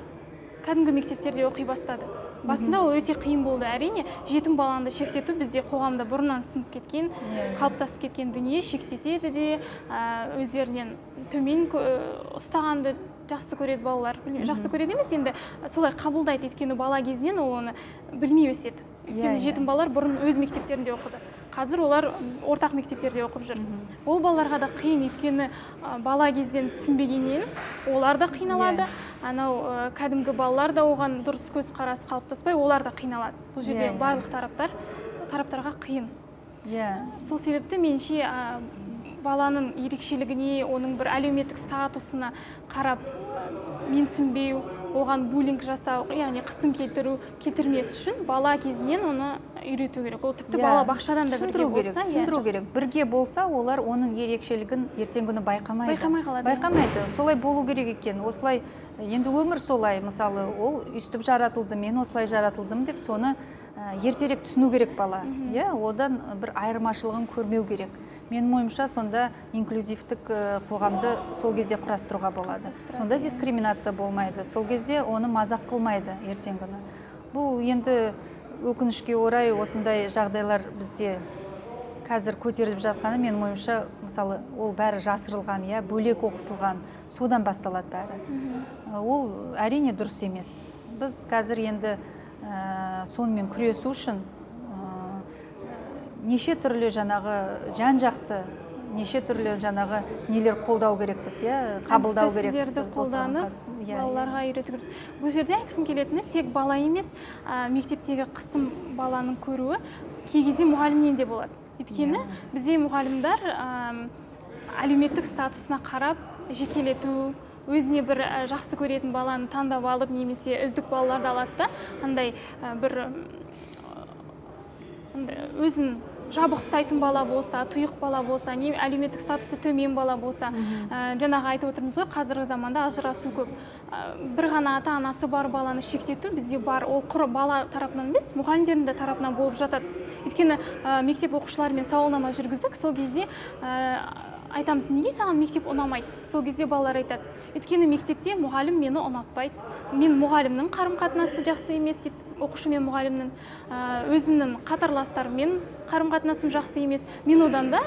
кәдімгі мектептерде оқи бастады. Басында ол өте қиын болды, әрине. Жетім баланы шектету бізде қоғамда бұрыннан сынып кеткен, Иә, иә. қалыптасып кеткен дүние. Шектетеді де, өздерінен төмен ұстағанды жақсы көреді балалар. Білмеймін, жақсы көреді емес енді, солай қабылдайды, өйткені бала кезінен ол оны білмей өседі. Өйткені Иә, иә. жетім балалар бұрын өз мектептерінде оқыды, қазір олар ортақ мектептерде оқып жүр. Ол балаларға да қиын, өйткені бала кезден түсінбегеннен олар да қиналады. Анау кәдімгі балалар да оған дұрыс көзқарас қалыптаспай, олар да қиналады. Бұл жерде Иә, иә. барлық тараптарға қиын. Сол себепті меніңше, баланың ерекшелігіне, оның бір әлеуметтік статусына қарап менсінбеу, оған буллинг жасау, яғни қысым келтіру, келтірмес үшін бала кезінен оны үйрету керек. Ол тіпті бала бақшадан да бірге Түсіндіру керек, болса, иә, түсіндіру жақсы. керек. Бірге болса, олар оның ерекшелігін ертеңгі күні байқамайды. Байқамай қалады, иә. Байқамайды. Солай болу керек екен, осылай енді, өмір солай, мысалы, ол өйстіп жаратылды, мен осылай жаратылдым деп, соны ертерек түсіну керек бала, иә. Одан бір айырмашылығын көрмеу керек, менің ойымша. Сонда инклюзивтік қоғамды сол кезде құрастыруға болады. Сонда дискриминация болмайды, сол кезде оны мазақ қылмайды ертеңгі күні. Бұл енді, өкінішке орай, осындай жағдайлар бізде қазір көтеріліп жатқаны, менің ойымша, мысалы, ол бәрі жасырылған, иә, бөлек оқытылған, содан басталады бәрі. Ол әрине дұрыс емес. Біз қазір енді сонымен күресу үшін неше түрлі жаңағы жан жақты Неше түрлі жаңағы нелер қолдау керекпіз, иә, қабылдау керекпіз. Әдіс-тәсілдерді осыған қолданып, қатысты. Иә, балаларға үйрету керекпіз. Бұл жерде айтқым келетіні, тек бала емес, мектептегі қысым баланың көруі кей кезде мұғалімнен де болады. Өйткені бізде мұғалімдер әлеуметтік статусына қарап жекелету, өзіне бір жақсы көретін баланы таңдап алып немесе үздік балаларды алады да, андай бір андай өзін жабық ұстайтын бала болса, тұйық бала болса, не әлеуметтік статусы төмен бала болса, жаңағы айтып отырмыз ғой, қазіргі заманда ажырасу көп. Бір ғана ата анасы бар баланы шектету бізде бар. Ол құр бала тарапынан емес, мұғалімдердің де тарапынан болып жатады. Өйткені мектеп оқушыларымен сауалнама жүргіздік, сол кезде айтамыз: «Неге саған мектеп ұнамайды?» Сол кезде балалар айтады: «Өйткені мектепте мұғалім мені ұнатпайды, мен мұғалімнің қарым қатынасы жақсы емес», – деп, оқушы мен мұғалімнің, өзімнің қатарластарыммен қарым қатынасым жақсы емес, мен одан да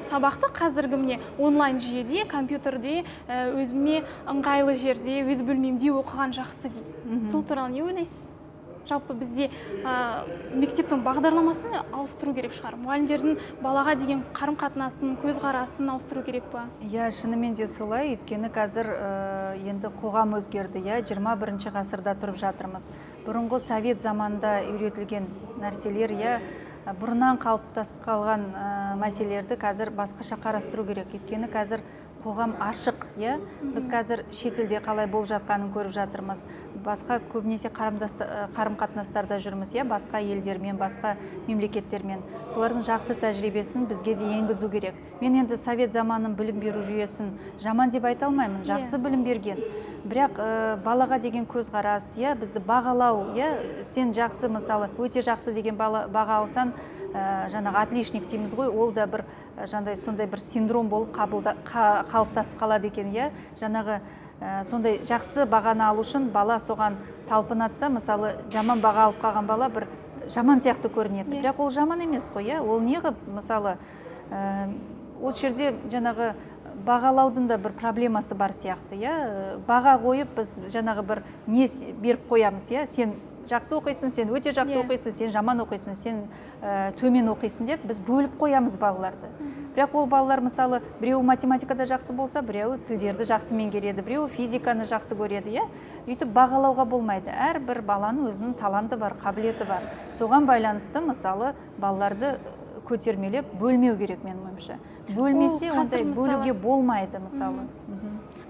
сабақты қазіргі, міне, онлайн жүйеде, компьютерде, өзіме ыңғайлы жерде, өз бөлмемде оқыған жақсы», – дейді. Сол туралы не ойлайсыз? Жалпы бізде мектептің бағдарламасын ауыстыру керек шығар, мұғалімдердің балаға деген қарым қатынасын, көзқарасын ауыстыру керек па? Иә, шынымен де солай, өйткені қазір енді қоғам өзгерді, иә, 21 ғасырда тұрып жатырмыз. Бұрынғы совет заманында үйретілген нәрселер, иә, бұрыннан қалыптасып қалған мәселелерді қазір басқаша қарастыру керек, өйткені қазір қоғам ашық, иә. Біз қазір шетелде қалай болып жатқанын көріп жатырмыз, басқа көбінесе қарым қатынастарда жүрміз, иә, басқа елдермен, басқа мемлекеттермен. Солардың жақсы тәжірибесін бізге де енгізу керек. Мен енді совет заманының білім беру жүйесін жаман деп айта алмаймын, жақсы білім берген, бірақ балаға деген көзқарас, иә, бізді бағалау, иә, сен жақсы, мысалы, өте жақсы деген баға алсаң, жаңағы отличник дейміз ғой, ол да бір жаңағыдай сондай бір синдром болып қалыптасып қалады екен, иә. Жаңағы сондай жақсы бағаны алу үшін бала соған талпынады да, мысалы, жаман баға алып қалған бала бір жаман сияқты көрінеді. Бірақ ол жаман емес қой, иә. Ол неғып, мысалы, осы жерде жаңағы бағалаудың да бір проблемасы бар сияқты, иә. Баға қойып, біз жаңағы бір не беріп қоямыз, иә: сен жақсы оқисың, сен өте жақсы оқисың, сен жаман оқисың, сен төмен оқисың деп біз бөліп қоямыз балаларды. Бірақ ол балалар, мысалы, біреуі математикада жақсы болса, біреуі тілдерді жақсы меңгереді, біреуі физиканы жақсы көреді, иә. Өйтіп бағалауға болмайды. Әрбір баланың өзінің таланты бар, қабілеті бар. Соған байланысты, мысалы, балаларды көтермелеп бөлмеу керек, менің ойымша. Бөлмесе, Ол қазір ондай мысалы- бөлуге болмайды, мысалы.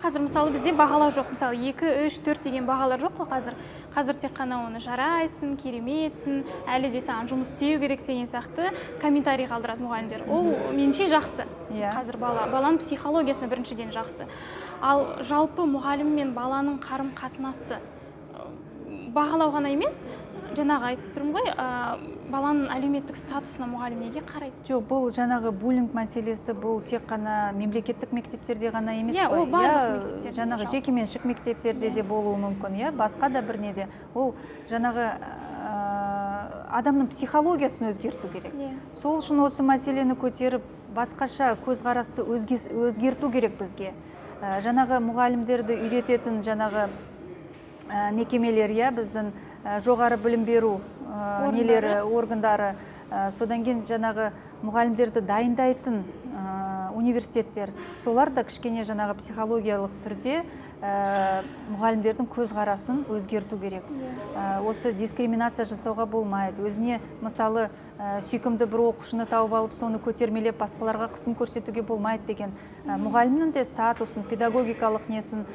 Қазір, мысалы, бізде бағалау жоқ, мысалы, екі, үш, төрт деген бағалар жоқ қой қазір. Қазір тек қана оны «жарайсың», «кереметсің», «әлі де саған жұмыс істеу керек» деген сияқты комментарий қалдырады мұғалімдер. Ол меніңше жақсы. Қазір баланың психологиясына біріншіден жақсы. Ал жалпы мұғалім мен баланың қарым қатынасы, бағалау ғана емес, жаңағы айтып тұрмын ғой, баланың әлеуметтік статусына мұғалім неге қарайды? Жоқ, бұл жаңағы буллинг мәселесі, бұл тек қана мемлекеттік мектептерде ғана емес Иә, қой. ол барлық Иә, мектептерде жаңағы жалпы. жекеменшік мектептерде де болуы мүмкін, иә, басқа да бір неде. Ол жаңағы адамның психологиясын өзгерту керек. Сол үшін осы мәселені көтеріп, басқаша көзқарасты өзгерту керек бізге. Жаңағы мұғалімдерді үйрететін жаңағы мекемелер, иә, біздің жоғары білім беру Орындары. нелері, органдары, содан кейін жаңағы мұғалімдерді дайындайтын университеттер, солар да кішкене жаңағы психологиялық түрде мұғалімдердің көзқарасын өзгерту керек. Осы дискриминация жасауға болмайды. Өзіне, мысалы, сүйкімді бір оқушыны тауып алып, соны көтермелеп, басқаларға қысым көрсетуге болмайды деген. Мұғалімнің де статусын, педагогикалық несін,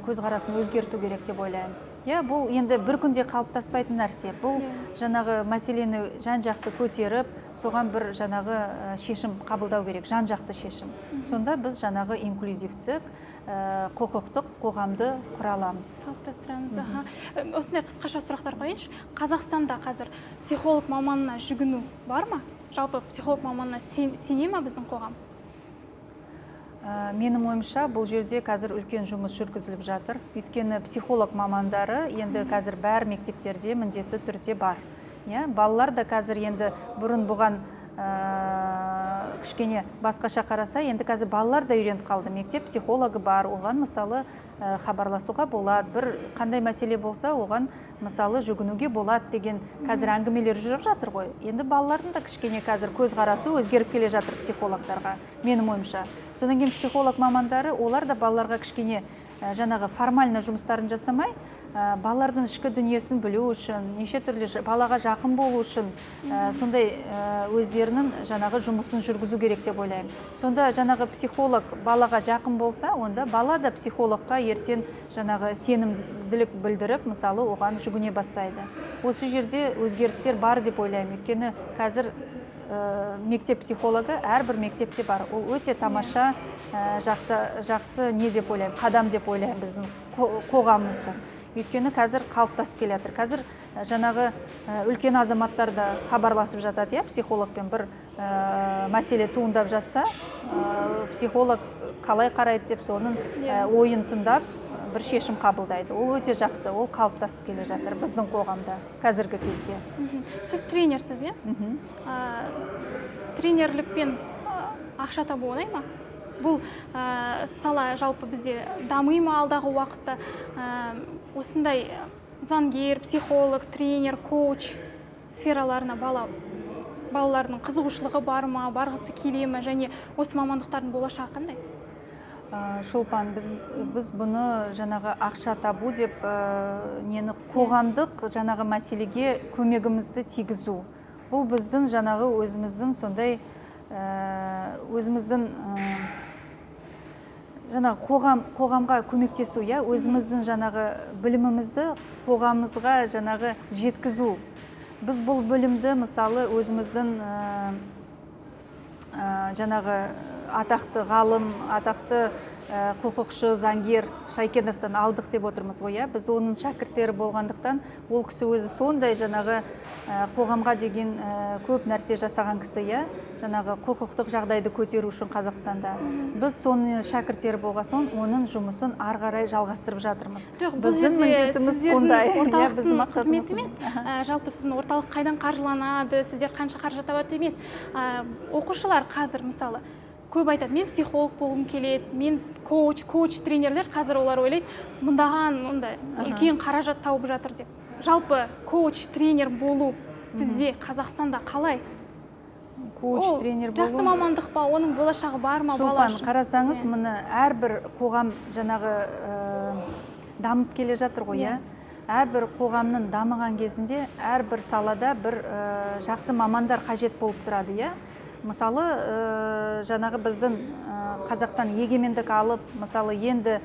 көзқарасын өзгерту керек деп ойлаймын, иә. Бұл енді бір күнде қалыптаспайтын нәрсе. Бұл жаңағы мәселені жан жақты көтеріп, соған бір жаңағы шешім қабылдау керек, жан жақты шешім. Сонда біз жаңағы инклюзивтік құқықтық қоғамды құра аламыз. Қалыптастырамыз, аха. Осындай қысқаша сұрақтар қояйыншы. Қазақстанда қазір психолог маманына жүгіну бар ма? Жалпы психолог маманына сене ма біздің қоғам? Менің ойымша, бұл жерде қазір үлкен жұмыс жүргізіліп жатыр, өйткені психолог мамандары енді қазір бәр мектептерде міндетті түрде бар, иә. Балалар да қазір енді бұрын бұған кішкене басқаша қараса, енді қазір балалар да үйреніп қалды. Мектеп психологы бар, оған, мысалы, хабарласуға болады, бір қандай мәселе болса, оған, мысалы, жүгінуге болады деген қазір әңгімелер жүріп жатыр ғой. Енді балалардың да кішкене қазір көзқарасы өзгеріп келе жатыр психологтарға, менің ойымша. Содан кейін психолог мамандары, олар да балаларға кішкене жаңағы формально жұмыстарын жасамай, балалардың ішкі дүниесін білу үшін, неше түрлі балаға жақын болу үшін сондай өздерінің жаңағы жұмысын жүргізу керек деп ойлаймын. Сонда жаңағы психолог балаға жақын болса, онда бала да психологқа ертең жаңағы сенімділік білдіріп, мысалы, оған жүгіне бастайды. Осы жерде өзгерістер бар деп ойлаймын, өйткені қазір мектеп психологы әрбір мектепте бар. Ол өте тамаша, жақсы, жақсы не деп ойлаймын, қадам деп ойлаймын біздің қоғамымыздың, өйткені қазір қалыптасып келе жатыр. Қазір жаңағы үлкен азаматтар да хабарласып жатады, иә, психологпен. Бір мәселе туындап жатса, психолог қалай қарайды деп, соның ойын тыңдап, бір шешім қабылдайды. Ол өте жақсы, ол қалыптасып келе жатыр біздің қоғамда қазіргі кезде. Сіз тренерсіз, иә? Мхм. Тренерлікпен ақша табу оңай ма? Бұл сала жалпы бізде дами ма алдағы уақытта? Осындай заңгер, психолог, тренер, коуч сфераларына балалардың қызығушылығы бар ма, барғысы келе ме және осы мамандықтардың болашағы қандай? Шолпан, біз бұны жаңағы ақша табу деп нені, қоғамдық жаңағы мәселеге көмегімізді тигізу, бұл біздің жаңағы өзіміздің сондай өзіміздің жаңағы қоғамға көмектесу, иә, өзіміздің жаңағы білімімізді қоғамымызға жаңағы жеткізу. Біз бұл білімді, мысалы, өзіміздің жаңағы атақты ғалым, атақты құқықшы, заңгер Шайкеновтан алдық деп отырмыз ғой, иә. Біз оның шәкірттері болғандықтан, ол кісі өзі сондай жаңағы қоғамға деген көп нәрсе жасаған кісі, иә, жаңағы құқықтық жағдайды көтеру үшін Қазақстанда. Біз соның шәкірттері болған соң, оның жұмысын ары қарай жалғастырып жатырмыз. Жоқ, бұл Біздің жерде міндетіміз сіздердің сондай, иә, орталықтың біздің мақсатымыз қызметі емес. сондай. Жалпы сіздің орталық қайдан қаржыланады, сіздер қанша қаржы табады емес. Оқушылар қазір, мысалы, көп айтады: «Мен психолог болғым келеді, мен коуч». Коуч, тренерлер қазір, олар ойлайды, мыңдаған ондай үлкен қаражат тауып жатыр деп. Жалпы коуч, тренер болу бізде Қазақстанда қалай? Коуч, Ол тренер жақсы болу. мамандық па, оның болашағы бар ма бала Шолпан, үшін? қарасаңыз, Иә. міне, әрбір қоғам жаңағы дамып келе жатыр ғой, иә. Әрбір қоғамның дамыған кезінде әрбір салада бір жақсы мамандар қажет болып тұрады, иә. Мысалы, жаңағы біздің Қазақстан егемендік алып, мысалы, енді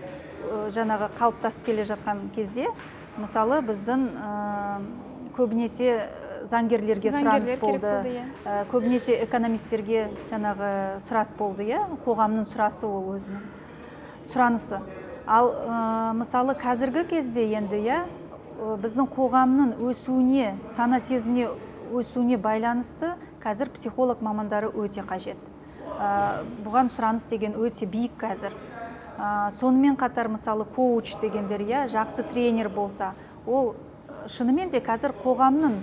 жаңағы қалыптасып келе жатқан кезде, мысалы, біздің көбінесе заңгерлерге сұраныс Заңгерлер керек болды. болды, иә. Көбінесе экономистерге жаңағы сұрас болды, иә, қоғамның сұрасы, ол өзінің сұранысы. Ал мысалы, қазіргі кезде енді, иә, біздің қоғамның өсуіне, сана сезіміне өсуіне байланысты қазір психолог мамандары өте қажет. Бұған сұраныс деген өте биік қазір. Сонымен қатар, мысалы, коуч дегендер, иә, жақсы тренер болса, ол шынымен де қазір қоғамның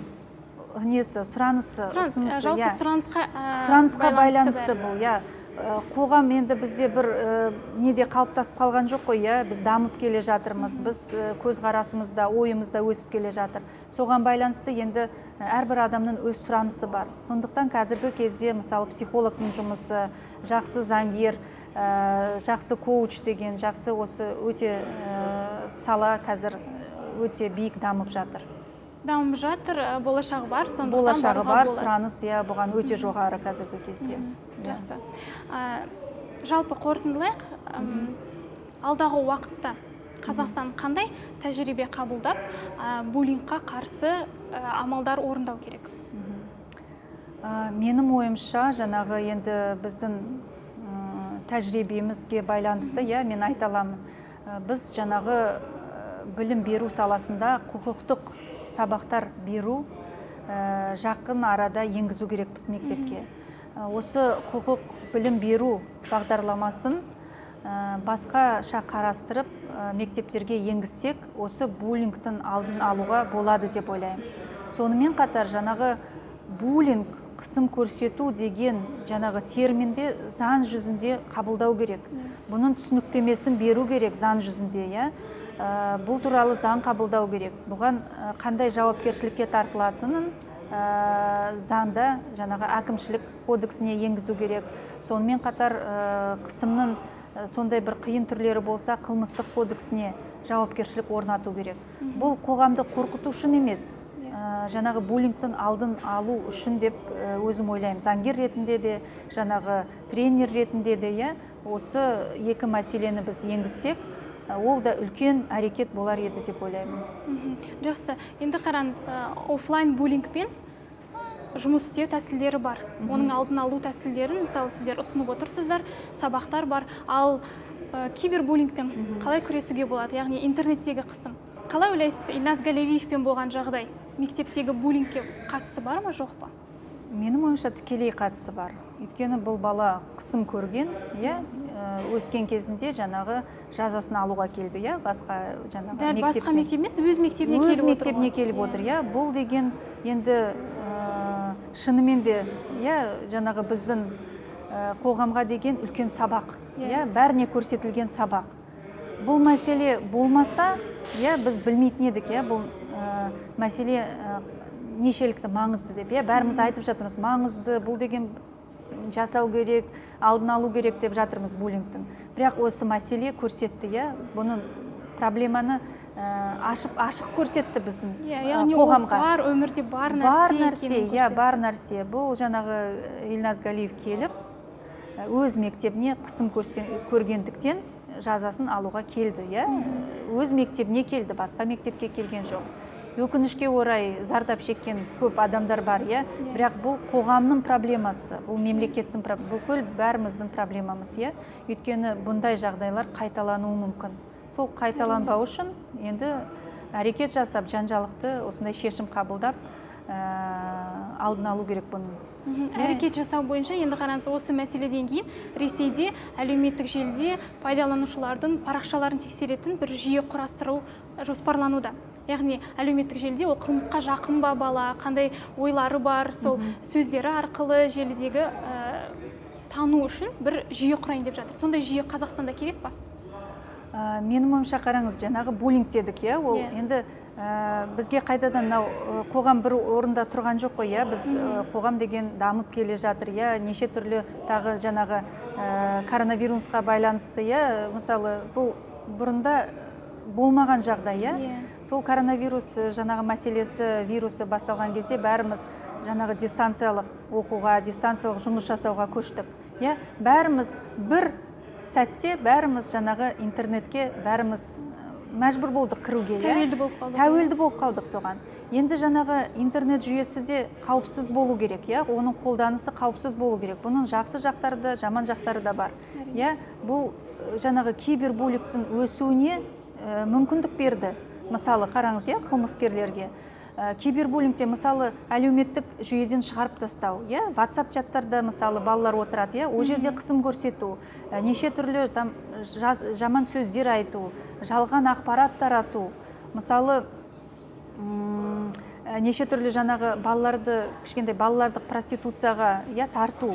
несі, сұранысы, ұсынысы, Жалпы иә. сұранысқа Сұранысқа байланысты бәрі. бұл, иә. Қоғам енді бізде бір неде қалыптасып қалған жоқ қой, иә, біз дамып келе жатырмыз, біз көзқарасымыз да, ойымыз да өсіп келе жатыр. Соған байланысты енді әрбір адамның өз сұранысы бар. Сондықтан қазіргі кезде, мысалы, психологтың жұмысы, жақсы заңгер, жақсы коуч деген жақсы, осы өте сала қазір өте биік дамып жатыр. Дамып жатыр, болашағы бар, сондықтан Болашағы баруға бар, болады. сұраныс, иә, бұған өте жоғары қазіргі кезде. Иә. Жақсы. Жалпы қорытындылайық. Алдағы уақытта Қазақстан қандай тәжірибе қабылдап, буллингқа қарсы амалдар орындау керек? Менің ойымша, жаңағы енді біздің тәжірибемізге байланысты, иә, мен айта аламын. Біз жаңағы білім беру саласында құқықтық сабақтар беру жақын арада енгізу керекпіз мектепке. Осы құқық білім беру бағдарламасын басқаша қарастырып, мектептерге енгізсек, осы буллингтің алдын алуға болады деп ойлаймын. Сонымен қатар жаңағы буллинг Қысым көрсету деген жаңағы терминде заң жүзінде қабылдау керек. Бұның түсініктемесін беру керек заң жүзінде, иә. Бұл туралы заң қабылдау керек. Бұған қандай жауапкершілікке тартылатынын заңда, жаңағы әкімшілік кодексіне енгізу керек. Сонымен қатар қысымның сондай бір қиын түрлері болса, қылмыстық кодексіне жауапкершілік орнату керек. Бұл қоғамды қорқыту үшін емес, жаңағы буллингтің алдын алу үшін деп өзім ойлаймын. Заңгер ретінде де, жаңағы тренер ретінде де, иә, осы екі мәселені біз енгізсек, ол да үлкен әрекет болар еді деп ойлаймын. Жақсы. Енді қараңыз, офлайн буллингпен жұмыс істеу тәсілдері бар, оның алдын алу тәсілдерін, мысалы, сіздер ұсынып отырсыздар, сабақтар бар. Ал кибербуллингпен қалай күресуге болады, яғни интернеттегі қысым? Қалай ойлайсыз, Ильназ Галявиевпен болған жағдай мектептегі буллингке қатысы бар ма, жоқ па? Менің ойымша, тікелей қатысы бар, өйткені бұл бала қысым көрген, иә, өскен кезінде жаңағы жазасын алуға келді, иә, басқа жаңағы Дәл басқа мектептен. мектеп емес, өз мектебіне Өз келіп отыр мектебіне ғой. келіп отыр, иә. Бұл деген енді шынымен де, иә, жаңағы біздің қоғамға деген үлкен сабақ, иә, бәріне көрсетілген сабақ. Бұл мәселе болмаса, иә, біз білмейтін едік, иә, бұл мәселе нешелікті маңызды деп, иә. Бәріміз айтып жатырмыз, маңызды бұл деген, жасау керек, алдын алу керек деп жатырмыз буллингтің. Бірақ осы мәселе көрсетті, иә, бұның проблеманы ашып ашық көрсетті біздің Иә, яғни ол қоғамға. бар, өмірде бар нәрсе Бар нәрсе, екенін иә, көрсетті. бар нәрсе. Бұл жаңағы Ильназ Галиев келіп, өз мектебіне қысым көргендіктен жазасын алуға келді, иә, өз мектебіне келді, басқа мектепке келген жоқ. Өкінішке орай, зардап шеккен көп адамдар бар, иә. Бірақ бұл қоғамның проблемасы, бұл мемлекеттің, бүкіл бәріміздің проблемамыз, иә, өйткені бұндай жағдайлар қайталануы мүмкін. Сол қайталанбау үшін енді әрекет жасап, жан жақты осындай шешім қабылдап, алдын алу керек бұның. Әрекет жасау бойынша енді қараңыз, осы мәселеден кейін Ресейде әлеуметтік желіде пайдаланушылардың парақшаларын тексеретін бір жүйе құрастыру жоспарлануда. Яғни әлеуметтік желіде ол қылмысқа жақын ба бала, қандай ойлары бар, сол сөздері арқылы желідегі тану үшін бір жүйе құрайын деп жатыр. Сондай жүйе Қазақстанда керек па? Менің ойымша, қараңыз, жаңағы буллинг дедік, иә, ол енді бізге қайтадан мынау қоғам бір орында тұрған жоқ қой, иә. Біз қоғам деген дамып келе жатыр, иә, неше түрлі тағы жаңағы коронавирусқа байланысты, иә, мысалы, бұл бұрында болмаған жағдай, иә. Сол коронавирус жаңағы мәселесі, вирусы басталған кезде бәріміз жаңағы дистанциялық оқуға, дистанциялық жұмыс жасауға көштік, иә. Бәріміз бір сәтте, бәріміз жаңағы интернетке, бәріміз мәжбүр болдық кіруге, иә. Тәуелді болып қалдық. Тәуелді болып қалдық соған. Енді жаңағы интернет жүйесі де қауіпсіз болу керек, иә, оның қолданысы қауіпсіз болу керек. Бұның жақсы жақтары да, жаман жақтары да бар, иә. Бұл жаңағы кибербуллингтің өсуіне мүмкіндік берді. Мысалы, қараңыз, иә, қылмыскерлерге. Кибербуллингте, мысалы, әлеуметтік жүйеден шығарып тастау, иә, WhatsApp чаттарда, мысалы, балалар отырады, иә, ол жерде қысым көрсету, неше түрлі там жаман сөздер айту, жалған ақпарат тарату, мысалы, неше түрлі жаңағы балаларды, кішкентай балаларды проституцияға, иә, тарту,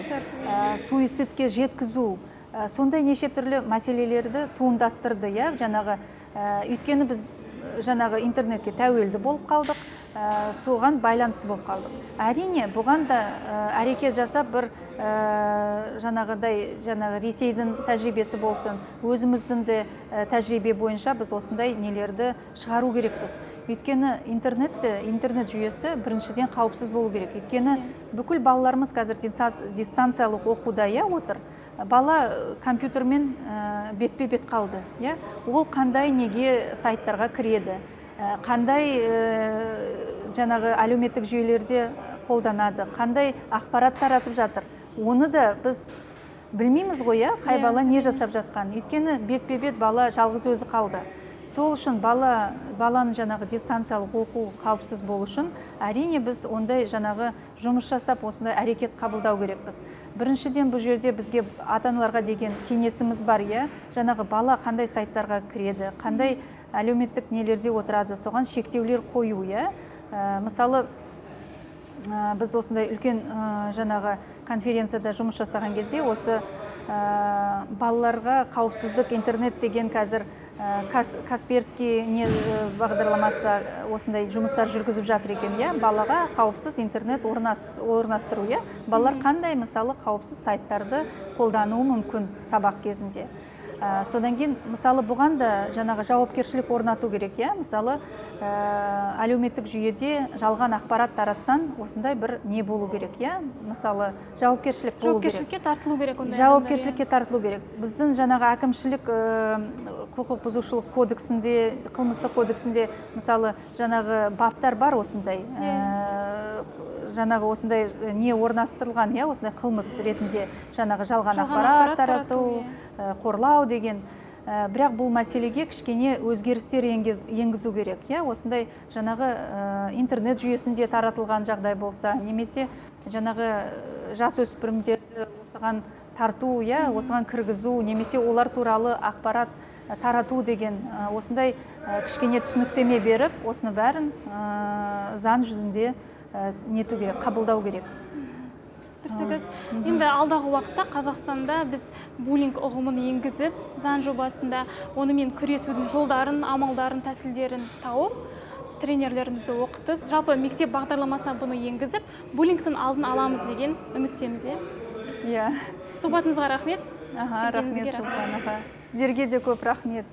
суицидке жеткізу, сондай неше түрлі мәселелерді туындаттырды, иә, жаңағы өйткені біз жаңағы интернетке тәуелді болып қалдық, соған байланысты болып қалдық. Әрине, бұған да әрекет жасап, бір жаңағыдай, жаңағы Ресейдің тәжірибесі болсын, өзіміздің де тәжірибе бойынша біз осындай нелерді шығару керекпіз, өйткені интернет жүйесі біріншіден қауіпсіз болу керек, өйткені бүкіл балаларымыз қазір дистанциялық оқуда, иә, отыр. Бала компьютермен бетпе бет қалды, иә. Ол қандай неге сайттарға кіреді, қандай жаңағы әлеуметтік жүйелерде қолданады, қандай ақпарат таратып жатыр, оны да біз білмейміз ғой, иә, қай бала не жасап жатқанын, өйткені бетпе бет бала жалғыз өзі қалды. Сол үшін баланың жаңағы дистанциялық оқу қауіпсіз болу үшін, әрине, біз ондай жаңағы жұмыс жасап, осындай әрекет қабылдау керекпіз. Біріншіден, бұл жерде бізге, ата аналарға деген кеңесіміз бар, иә, жаңағы бала қандай сайттарға кіреді, қандай әлеуметтік нелерде отырады, соған шектеулер қою, иә. Мысалы, Біз осындай үлкен жаңағы конференцияда жұмыс жасаған кезде осы балаларға қауіпсіздік интернет деген қазір Касперский не бағдарламасы осындай жұмыстар жүргізіп жатыр екен, иә, балаға қауіпсіз интернет орнастыру, иә, балалар қандай, мысалы, қауіпсіз сайттарды қолдануы мүмкін сабақ кезінде. Содан кейін, мысалы, бұған да жаңағы жауапкершілік орнату керек, иә, мысалы, әлеуметтік жүйеде жалған ақпарат таратсаң, осындай бір не болу керек, иә, мысалы, жауапкершілік болу керек. Жауапкершілікке тартылу керек ондай адамдар, иә. Жауапкершілікке тартылу керек. Біздің жаңағы әкімшілік құқық бұзушылық кодексінде, қылмыстық кодексінде, мысалы, жаңағы баптар бар осындай, жаңағы осындай не орналастырылған, иә, осындай қылмыс ретінде жаңағы жалған Жалған ақпарат ақпарат тарату, тарату, қорлау деген. Бірақ бұл мәселеге кішкене өзгерістер енгізу керек, иә, осындай жаңағы интернет жүйесінде таратылған жағдай болса немесе жаңағы жасөспірімдерді осыған тарту, иә, осыған кіргізу немесе олар туралы ақпарат тарату деген, осындай кішкене түсініктеме беріп, осыны бәрін заң жүзінде нету керек, қабылдау керек. Дұрыс айтасыз. Енді алдағы уақытта Қазақстанда біз буллинг ұғымын енгізіп, заң жобасында онымен күресудің жолдарын, амалдарын, тәсілдерін тауып, тренерлерімізді оқытып, жалпы мектеп бағдарламасына бұны енгізіп, буллингтің алдын аламыз деген үміттеміз, иә. Иә. Сұхбатыңызға рахмет. Аха, рахмет. Келгеніңізге. Шолпан, аха, сіздерге де көп рахмет.